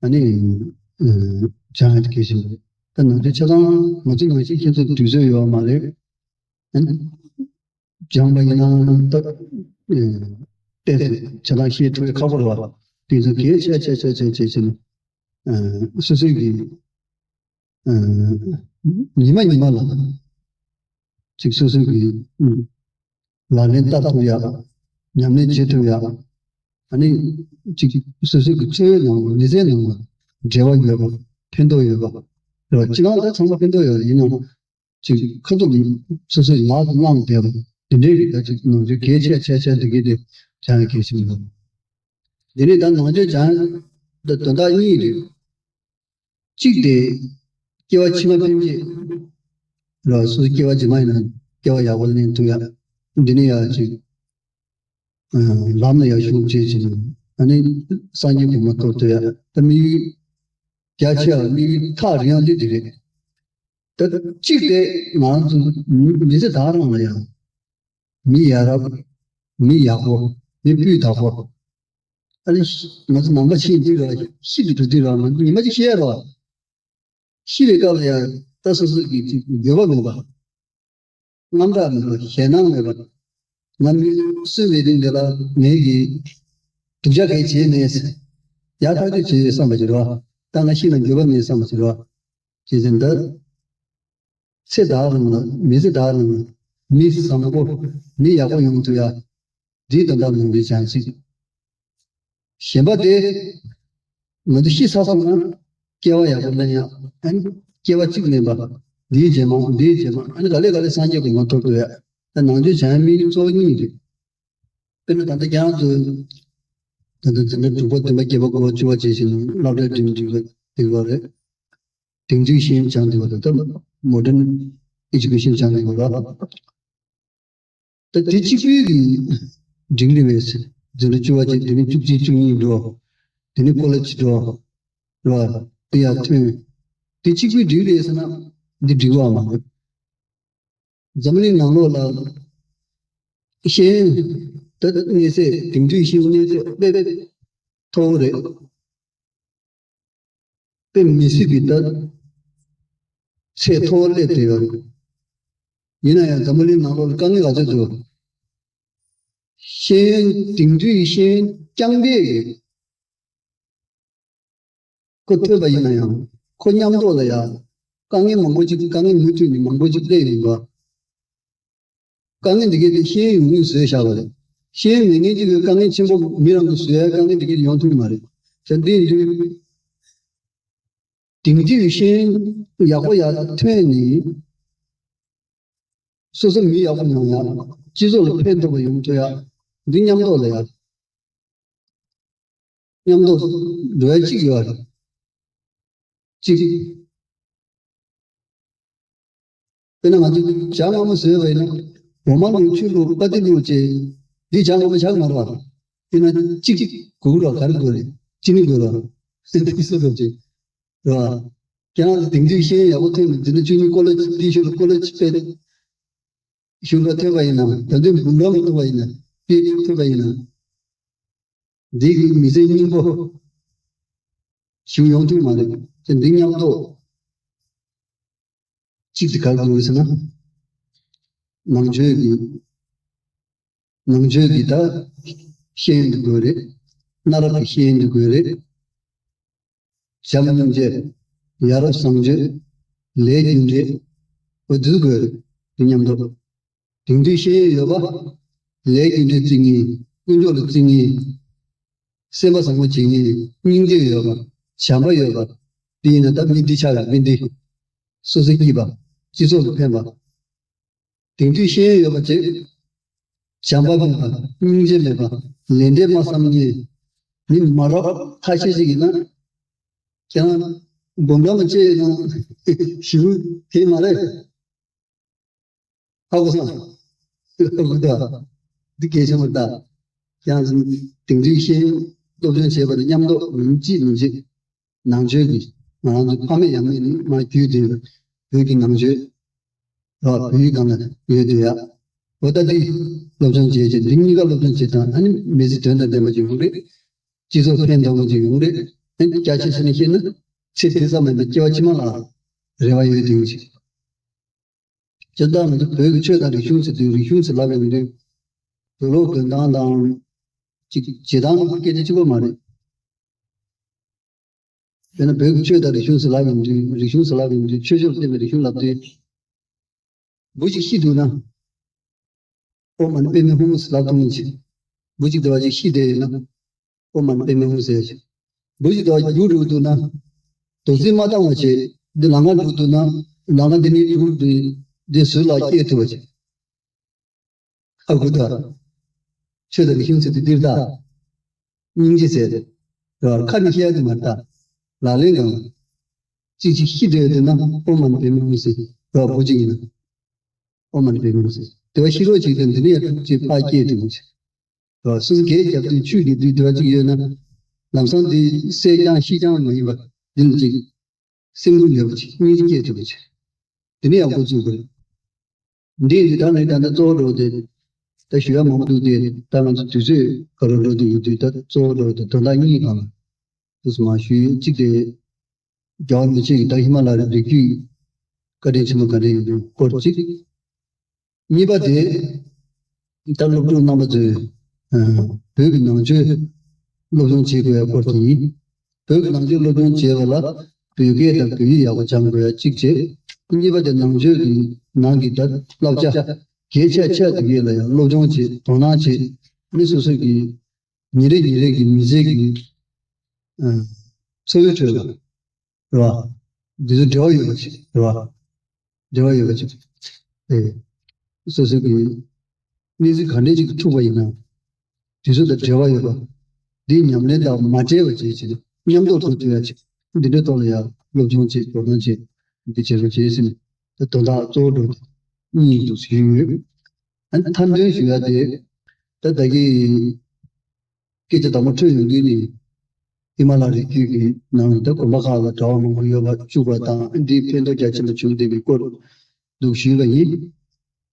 ཨ་ནི་སྦྱང་ཡ་དེ་གལ་ཆེན་པོ་རེད། ད་ནང་ཆོས་ཆ་ཚང་ང་ཚོ་ནང་བཞིན་ཁྱེད་ཚོ་དུས་ཚོད་ཡོད་མ་རེད། ཨ་ནི་སྦྱངས་པ་ཡིན་ན་ད་ཨེ་ཏོག་ཙམ་ཆ་ཚང་ཤེས་ཐུབ་ཡ་ཁག་པོ་རེད་བ། དེ་ཚོ་གལ་ཆེ་ཆེ་ཆེ་ཆེ་ཆེ་ཆེ་ནས་ཨེ་སོ་སོའི་གི་ཨེ་ཉི་མ་ཉི་མ་ལ་ཅིག་སོ་སོའི་གི་ཨེ་ལག་ལེན་བསྟར་ཐུབ་ཡ། ཉམས་ལེན་བྱེད་ཐུབ་ཡ། ཨ་ནི་ཅིག་སོ་སོའི་གི་འཚོ་བའི་ནང་མི་ཚེའི་ནང་ལ་འབྲེལ་བ་ཡོད་པ། ཕན་ཐོགས་ཡོད་པ་རེད་བ། སྤྱིར་བཏང་ད་ཚང་མ་ཕན་ཐོགས་ཡོད་ཡིན་ནའང་། ཅིག་ཁ་ཐུག་སོ་སོའི་ལག་ཏུ་བླངས་བསྡད་པ་དེ་འདྲའི་རིགས་ད་ཅིག་ནང་ཆོས་གལ་ཆེ་ཆེ་ཆེ་འདི་གི་དེ་སྦྱང་ཡ་གལ་ཆེན་པོ་འདུག་དེ་ནས་ད་ནང་ཆོས་སྦྱང་ཡ་ད་དོན་དག་གཉིས་རེད། གཅིག་དེ་སྐྱེ་བ་ཕྱི་མ་ཕན་ཆེད་ལ་སོ་སོའི་སྐྱེ་བ་རྗེས་མ་ཡིན་ན་སྐྱེ་བ་ཡག་པོ་ལེན་ཐུབ་ཡ། འདི་ནས་ཡ་ཅིག་ལམ་ལ་ཡ་ཞུགས་བྱེད་ཅིང་ཨ་ནི་སངས་རྒྱས་གོ་འཕང་ཐོབ་ཐུབ་ཡ། ད་དམིགས་ཡུལ་རྒྱ་ཆེ་བ་དམིགས་ཡུལ་ཐག་རིང་ཡ་འདི་དེ་རེད། ད་གཅིག་དེ་ང་རང་ཚོ་མི་ཚེ་ད་རང་ལ་ཡང་མི་ཡ་རབས། མི་ཡག་པོ། མི་སྤུས་དག་པོ། ཨ་ནི་ང་ཚོ་ནང་པ་ཕྱིན་དུས་ར་ཤི་དུས་འགྲོ་དུས་ར་ང་ཚོ་ཉི་མ་གཅིག་ཤི་ཡ་ར། ཤི་བའི་སྐབས་ལ་ཡང་ད་སོ་སོ་གི་ཅིག་འགྱོད་པ་མེད་པ། དངངས་སྐྲག་མེད་པ། ཞེད་སྣང་མེད་པ། ང་མི་གསོན་པའི་རིང་འདི་ལ་ངེད་ཀྱིས་སྡུག་ཅག་གང་བྱས་མེད། ཡག་ཐག་ཆོད་བྱས་བསམ་པ་ཞིག་རེད་བ། ད་ང་ཤི་ན་འགྱོད་པ་མེད་བསམ་པ་ཞིག་རེད་བ། བྱས་ཙང་ད་ཚེ་ད་རང་ལ་མི་ཚེ་ད་རང་ལ་མི་བཟང་པོ་མི་ཡག་པོ་ཡོང་ཐུབ་ཡ། འདིའི་དོན་དག་ལ་འདི་བྱང་ཞིག་གཞན་པ་དེ། ང་ཚོ་ཤི་ཚར་སོང་ན་སྐྱེ་བ་ཡག་པོ་ལེན་ཡ། ཨ་ནི་སྐྱེ་བ་གཅིག་ལེན་པ། འདིའི་རྗེས་མ་འདིའི་རྗེས་མ་ཨ་ནི་ག་ལེ་ག་ལེ་སངས་རྒྱས་གོ་འཕང་ཐོབ་དགོས་ཡ། ད་ནང་ཆོས་བྱང་ཡ་དམིགས་ཡུལ་གཙོ་བོ་གཉིས་རེད། དཔེར་ན་ད་ལྟ་ཁྱེད་རང་ཚོ་ད་ལྟ་འཛིན་གྲྭ་དྲུག་པ་བདུན་པ་བརྒྱད་པ་དགུ་པ་བཅུ་པ་བྱས་ཤིང་སློབ་གྲྭའི་འགྲིམ་འགྲིམ་པ་འདི་པ་རེད། དེང་དུས་ཤེས་ཡོན་སྦྱང་འདི་པ་ད་ལྟ་མོ་ཌན་ཨེ་ཇུ་ཀེ་ཤན་སྦྱང་འདི་པ་རེད། ད་དེ་གཅིག་པུའི་གི་འབྲིང་རེད་པས། འཛིན་གྲྭ་བཅུ་པ་བཅས་དེ་ནས་བཅུ་གཅིག་བཅུ་གཉིས་འགྲོ། དེ་ནས་ཀོ་ལེ་ཇི་འགྲོ། རེད་བ། དེ་ཡར་ཐོན། དེ་གཅིག་པུའི་འབྲིང་རེད་ཟེར་ན་འདི་འགྲིག་པ་མ་རེད། འཛམ་བུ་གླིང་ནང་ལོགས་ལ་ཤེས་ཡོན་ད་གནས་ཚད་དེང་དུས་ཤེས་ཡོན་གནས་ཚད་དཔེ་དཔེ་མཐོ་བོ་རེད། དཔེ་མི་སྲིད་པའི་ད་ཚད་མཐོ་བོར་སླེབས་བསྡད་ཡོད་རེད། ཡིན་ན་ཡང་འཛམ་བུ་གླིང་ནང་ལོགས་ལ་དཀའ་ངལ་ག་ཚོད་འདུག་ཤེས་ཡོན་དེང་དུས་ཤེས་ཡོན་རྐྱང་པས་ཁོ་ཐོན་པ་ཡིན་ན་ཡང་ཁོ་མཉམ་འགྲོགས་ལ་ཡང་དཀའ་ངལ་མང་པོ་ཅིག་དཀའ་ངལ་མུ་མཐུད་ནས་མང་པོ་ཅིག་སླེབས་ཡོང་བ། དཀའ་ངལ་འདི་གས་དེ་ཤེས་ཡོན་ཡོང་ངེས་བཟོས་བཞག་པ་རེད། ཤེས་ཡོན་མེད་མཁན་གཅིག་གི་དཀའ་ངལ་ཆེན་པོ་མི་རང་གིས་བཟོ་ཡ་དཀའ་ངལ་འདི་གས་ཡོང་ཐུབ་མ་རེད། བྱས་འདི་ཡིན་དུས། དེང་དུས་ཤེས་ཡོན་ཡག་པོ་ཡག་ཐོན་ནས་སོ་སོ་མི་ཡག་པོ་ཡོང་ཡ། སྤྱི་ཚོགས་ལ་ཕན་ཐོགས་པ་ཡོང་ཐུབ་ཡ། འདི་མཉམ་འགྲོགས་ལ་ཡ། མཉམ་དུ་འགྲོ་ཡ་གཅིག་ཡོད་རེད། གཅིག་དཔེར་ན་ང་ཚོ་ཇ་མངར་མོ་བཟོས་པ་ཡིན་ན་འོ་མ་བླུགས་ཆུ་བླུགས་པ་ཏི་བླུགས་བྱས་འདི་ཇ་མངར་མོ་ཆགས་མ་རེད་བ། དེ་ན་གཅིག་གཅིག་དགོས་རེད་བ། ག་རེ་དགོས་རེད། ཅི་ནི་དགོས་རེད་བ། སོ་སོ་བྱས་རེད་བ། ཁྱེད་རང་ཚོ་དེང་དུས་ཤེས་ཡོན་ཡག་པོ་ཐོན་ནས་འཛིན་གྲྭ་བཅུ་གཉིས་ཀོ་ལེ་ཇི་འདི་ཤོར་ཀོ་ལེ་ཇི་དཔེ་ཞུགས་པ་ཐོན་པ་ཡིན་ན། ད་དུང་འབུམ་རམས་ཐོན་པ་ཡིན་ན། པི་ཨེཆ་ཌི་ཐོན་པ་ཡིན་ན། འདི་གི་མི་ཚེ་སྙིང་པོ་ཞིག་ཡོང་ཐུབ་མ་རེད། དེ་འདི་མཉམ་དུ་གཅིག་དེ་ག་རེ་དགོས་ཟེར་ན། ནང་ཆོས་ཀྱི་ནང་ཆོས་ཀྱི་ད་ཤེས་ཡོན་དེ་དགོས་རེད། གནའ་རབས་ཀྱི་ཤེས་ཡོན་དེ་དགོས་རེད། བྱམས་སྙིང་རྗེ། ཡ་རབས་བཟང་སྤྱོད། ལས་རྒྱུ་འབྲས། འོ་འདི་དགོས་རེད། དེ་མཉམ་དུ། དེང་དུས་ཤེས་ཡོན་ཡོད་པ། ལས་རྒྱུ་འབྲས་བརྩི་མཁན། དཀོན་མཆོག་ལ་བརྩི་མཁན། སེམས་པ་བཟང་པོ་བྱེད་མཁན། སྙིང་རྗེ་ཡོད་པ། བྱམས་པ་ཡོད་པ། དེ་ཡིན་ན་ད་མི་འདི་ཆགས་ཡ་མི་འདི། སོ་སོ་སྐྱིད་པ། སྤྱི་ཚོགས་ལ་ཕན་པ། དེང་དུས་ཤེས་ཡོན་ཡོད་པ་བྱེད། བྱམས་པ་མེད་པ། སྙིང་རྗེ་མེད་པ། ལས་འབྲས་མ་བསམ་མཁན། མི་མ་རབས་ཐ་ཤལ་ཞིག་ཡིན་ན། ཁྱེད་རང་སྒོམ་གྲྭ་མ་བྱས་ན་ཞི་བ་དེ་མ་རེད། ཧ་གོ་སོང་། ཧ་གོ་ད། འདི་གལ་ཆེན་པོ་ད། ཡང་དེང་དུས་ཤེས་ཡོན་སློབ་སྦྱོང་བྱེད་པ་དང་མཉམ་དུ་མིང་གཅིག་མིང་གཅིག་ནང་ཆོས་ཀྱི་ང་རང་ཚོ་ཕ་མེས་ཡང་མེས་ནི་མ་རྒྱུད་དེ་བོད་ཀྱི་ནང་ཆོས་ར་བོད་ཡིག་སྒང་ལ་ཡོད་དེ་ཡ། འོ་ད་འདི་སློབ་སྦྱོང་བྱེད་ཅིང་འདི་གཉིས་ཀ་སློབ་སྦྱོང་བྱེད་དང་ཨ་ནི་མི་ཚེ་དོན་དང་ལྡན་པ་ཅིག་ཡོང་རེད། སྤྱི་ཚོགས་ཕན་ཐོགས་པ་ཅིག་ཡོང་རེད། ཨ་ནི་རྒྱ་ཆེ་ཤོས་ནས་བཤད་ན་ཚེ་འདི་ཙམ་མིན་པའི་སྐྱེ་བ་ཕྱི་མ་ལ་རེ་བ་ཡོད་དེ་ཡོང་ཅིག་ཇི་ལྟར་ང་ཚོ་བོད་ཀྱི་ཆོས་དང་རིག་གཞུང་ཟེར་དུས་རིག་གཞུང་ཟེར་ལབ་ཡོང་དུས་བོད་ལུགས་འདོན་སྟངས་དང་ཅིག་བྱེད་སྟངས་སྐད་ཆ་གཅིག་པ་མ་རེད། དཔེར་ན་བོད་ཀྱི་ཆོས་དང་རིག་གཞུང་ཟེར་ལབ་ཡོང་དུས་རིག་གཞུང་ཟེར་ལབ་ཡོང་དུས་ཆོས་ཕྱོགས་ལ་བརྟེན་པའི་རིག་གཞུང་ལབ་དུས་བུ་གཅིག་ཤི་འདུག་ན་ཨོཾ་མ་ཎི་པདྨེ་ཧཱུྃ་ཟེར་ལབ་ཐུབ་མིན་ཅིག་བུ་གཅིག་དེ་བ་ཅིག་ཤི་བསྡད་ཡོད་ན། ཨོཾ་མ་ཎི་པདྨེ་ཧཱུྃ་ཟེར་ཡ་ཅིག་བུ་ཞིག་དང་རྒྱུགས་འགྲོ་འདུག་ན། དོགས་སེལ་མ་བཏང་བ་བྱས། འདི་ལམ་ཁ་འགྲོ་འདུག་ན། ལམ་ཁ་འདི་ནས་འགྲོ་འདུག་འདི་ཟུར་ལ་སྐྱེལ་ཐུབ་པ་བྱས། ཨ་ཁུ་ད། ཆོས་དང་རིག་གཞུང་ཟེར་དུས་འདིར་ད། སྙིང་རྗེ་ཟེར། ར་ཁ་ནས་བཤད་དུ་མ་ད། ལག་ལེན་གང་། ཅིག་ཅིག་ཤི་འདོད་འདུག་ན་ཨོཾ་མ་ཎི་པདྨེ་ཧཱུྃ་ཟེར། ར་བུ་གཅིག་ཡིན་ན། ཨོཾ་མ་ཎི་པདྨེ་ཧཱུྃ་ཟེར། དེ་བ་ཤི་རོགས་ཅིག་དང་འདི་ནས་ཡང་ཅིག་ཕར་སྐྱེལ་ཐུབ་པ་བྱས། སོ་སོ་གས་རྒྱབ་དུས་ཆུ་རྒྱུག་དུས་དེ་བ་གཅིག་ཡོད་ན། ལམ་སང་དེ་བསད་ཀྱང་ཤི་ཀྱང་མ་ཡིན་པ་འདི་ལ་གཅིག་སེམས་ཁུར་ཡོད་པ་གཅིག་སྙིང་རྗེ་སྐྱེས་ཐུབ་པ་གཅིག་དེ་ནས་ཡག་པོ་བཙུགས་དགོས། འདི་ཡིན་དུས་ད་ནི་ད་ལྟ་གཙོ་བོ་འགྲོ་དེ་ད་ཞུ་ཡ་མང་པོ་འདུག་སྟེ་ད་ང་ཚོ་དུས་ཚོད་ག་རེ་འགྲོ་དུས་ཡོད་དུས་ད་གཙོ་བོ་འགྲོ་དེ་དོན་དག་གཉིས་སྒང་ལ་དུས་སུ་མ་ཞུས་གཅིག་དེ་རྒྱལ་བ་རིན་པོ་ཆེ་གི་ད་ཧི་མ་ལ་ཡའི་རི་རྒྱུད་བཀའ་དྲིན་ཆེན་པོ་ག་འདྲ་ཡིན་པའི་སྐོར་གཅིག་གཉིས་པ་དེ། ད་སློབ་ཕྲུག་རྣམ་པ་ཚོས་ཨ་བོད་ཀྱི་ནང་ཆོས་སློབ་སྦྱོང་བྱེད་དགོས་ཡ་སྐོར་དེ་ཡིན། བོད་ཀྱི་ནང་ཆོས་སློབ་སྦྱོང་བྱེད་པ་ལ་བོད་སྐད་དང་བོད་ཡིག་ཡག་པོ་སྦྱང་དགོས་ཡ་གཅིག་བྱས། གཉིས་པ་དེ་ནང་ཆོས་ཀྱི་ནང་གི་ད་བསླབ་བྱ་གལ་ཆེ་ཆེ་དེ་གས་ལ་ཡང་སློབ་སྦྱོང་བྱེད་དོ་སྣང་བྱེད། མི་སོ་སོ་གི་ཉིན་རེ་ཉིན་རེ་གི་མི་ཚེ་གི་ཨ་འཚོ་བའི་ཁྲོད་ལ། རེད་བ། འདི་ཚོ་འབྲེལ་བ་ཡོད་པ་ཅིག་རེད་བ། འབྲེལ་བ་ཡོད་པ་ཅིག་ཨེ། སོ་སོ་གི་གནས་ཚུལ་ག་འདྲས་ཅིག་ཐུག་པ་ཡིན་ན། དུས་ཚོད་དང་འབྲེལ་བ་ཡོད་པ། འདིའི་ཉམས་ལེན་དང་མ་བྲལ་བ་བྱེད་ཅིག་མཉམ་དུ་འགྲོ་ཐུབ་ཡ་ཅིག་འདི་འདྲའི་ཐོག་ལ་ཡང་སློབ་སྦྱོང་བྱེད་དོ་སྣང་བྱེད། འདི་བྱེད་རོགས་བྱེད་ཟེར་ནས་དོན་དག་གཙོ་བོ་འགྲོ་དེ་གཉིས་འདུག་ཞུས་ཡོད། ཨ་ནི་མཐའ་འདོན་ཞུ་ཡ་དེ་ད་ད་གི་སྐད་ཆ་དང་པོ་འཕྲོས་ཡོང་དུས་ནི། ཧི་མ་ལ་རི་རྒྱུད་ཀྱི་ནང་ལ་ད་དགོན་པ་ཁག་ལ་གྲྭ་བ་མང་པོ་ཡོད་པ་བཅུག་པ་དང་འདིའི་ཕན་ཐོགས་རྒྱ་ཆེན་པོ་བྱུང་བསྡད་པའི་སྐོར་འདུག་ཞུས་པ་ཡིན།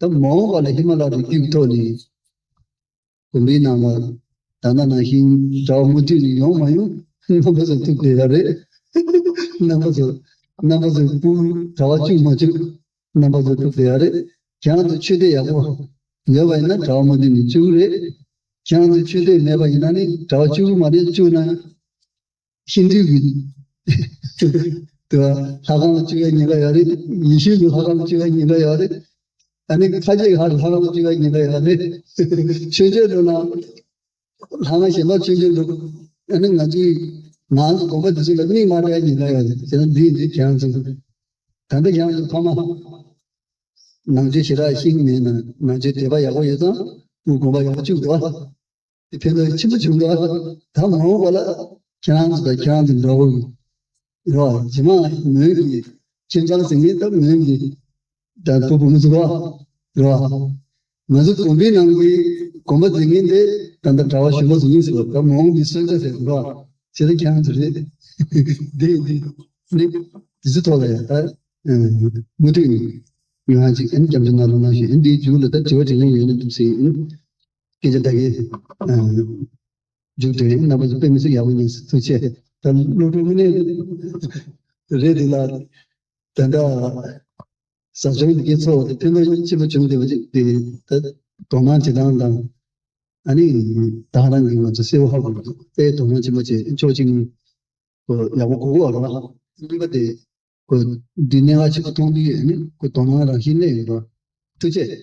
ད་མ་འོངས་པ་ལ་ཧི་མ་ལ་རི་རྒྱུད་ཀྱི་ཐོག་ནས་དགོན་པའི་ནང་ལ་ད་ལྟ་ནང་བཞིན་གྲྭ་བ་མུ་མཐུད་ནས་ཡོང་མ་ཡོང་རྣམ་པ་ཚོ་ཐུག་བསྡད་ཡ་རེད། རྣམ་པ་ཚོ་རྣམ་པ་ཚོའི་སྤུ་གུ་གྲྭ་བ་བཅུག་མ་བཅུག་རྣམ་པ་ཚོ་ཐུག་བསྡད་ཡ་རེད། ཁྱེད་རང་ཚོ་ཆོས་དད་ཡག་པོ་ཡོད་པ་ཡིན་ན་གྲྭ་བ་མུ་མཐུད་ནས་བཅུག་རེད། ཁྱེད་རང་ཚོ་ཆོས་དད་མེད་པ་ཡིན་ན་ནི་གྲྭ་བ་བཅུག་གི་མ་རེད། བཅུག་ན་ཧིན་དུ་གི་དེ་བ་ལྷ་ཁང་ལ་བཅུག་ཡ་ཉེན་ཁ་ཡོད་རེད། ཡེ་ཤུ་གི་ལྷ་ཁང་ལ་བཅུག་ཡ་ཉེན་ཁ་ཡོད་རེད། ཨ་ནི་ཁ་ཆེ་གི་ལྷ་ཁང་ལ་བཅུག་ཡ་ཉེན་ཁ་ཡོད་རེད། ཆོས་ཆོས་འགྲོ་ན། ལྷ་ང་གཞན་པ་ཆོས་ཆོས་འགྲོ། ཨ་ནི་ང་ཚོའི་ང་ཚོ་དགོན་པ་དེ་ཚོ་ལ་མིག་མ་རག་ཉེན་ཁ་ཡོད་རེད། དེ་ན་འདི་འདི་ཁྱེད་རང་ཚོ་ད་ལྟ་ཁྱེད་རང་ཚོ་ཕ་མ་ནང་ཆོས་ཞེ་དྲག་ཤེས་ཀྱི་མེད་ན་ནང་ཆོས་དད་པ་ཡག་པོ་ཡོད་ཙང་དགོན་པ་ཡག་པོ་བཅུག་འདུག་ཨ། དེ་ཕན་ཐོགས་ཆེན་པོ་བྱུང་འདུག་ཨ། ད་མ་འོངས་པ་ལ་ཁྱེད་རང་ཚོ་དང་ཁྱེད་རང་ཚོ་འདྲ་བོ་རོ། རྗེས་མ་མོན་གྱི་ཁྱིམ་ཚང་ཟིན་ནས་ད་མོན་གྱི་ད་བུ་བུ་མོ་ཚོ་རོ། ང་ཚོ་དགོན་པའི་ནང་གི་དགོན་པ་འཛིན་མཁན་དེ་ད་ལྟ་གྲྭ་བ་གཞོན་པ་ཟུང་ངེ་ཟེར་བ་ད་མ་འོངས་པའི་སོན་རྩ་ཟེར་བ་ཟེར་ད་ཁྱེད་རང་ཚོ་རེད། འདི་འདི་ནི་དེ་ཚོ་ཐོག་ལ་ཡ་ད་མུ་མཐུད་ནས་ཡོང་ཡ་ཅིག་ཨ་ནི་སྐྱབས་འཇུག་གནང་རོགས་གནང་ཞུ། ཨ་ནི་འདིའི་མཇུག་ལ་ད་དྲི་བ་དྲིས་ལན་ཡོད་ན་འདུག་ཟེར་ཨ་ནི་སྐད་ཆ་ད་གའི་མཇུག་དེ་རིང་རྣམ་པ་ཚོ་དཔེ་མི་སྲིད་ཡག་པོ་ཡིན། ཐུགས་རྗེ་ཆེ། ད་སློབ་ཕྲུག་དངོས་གནས་རེད་འདུག་ལ། ད་ལྟ་ཟབ་སྦྱོང་འདི་གའི་ཚོགས་དེ་ཕན་ཐོགས་ཆེན་པོ་བྱུང་བསྡད་པ་ཅིག་དེ་ད་དོ་སྣང་བྱེད་སྟངས་དང་ཨ་ནི་ད་རང་གི་ང་ཚོ་གསལ་བོ་ཧ་གོ་འདུག་དཔེ་དོ་སྣང་ཆེན་པོ་བྱེད་ཕྱོགས་གཅིག་ནས་ཡག་པོ་གོ་གི་ཡོད་རེད། གཉིས་པ་དེ་ཁོ་འདི་གནད་འགག་ཆེན་པོ་མཐོང་གི་ཡོད་ནི་ཁོ་དོ་སྣང་རང་བཞིན་གནས་ཡོད་རེད། ཐུགས་རྗེ།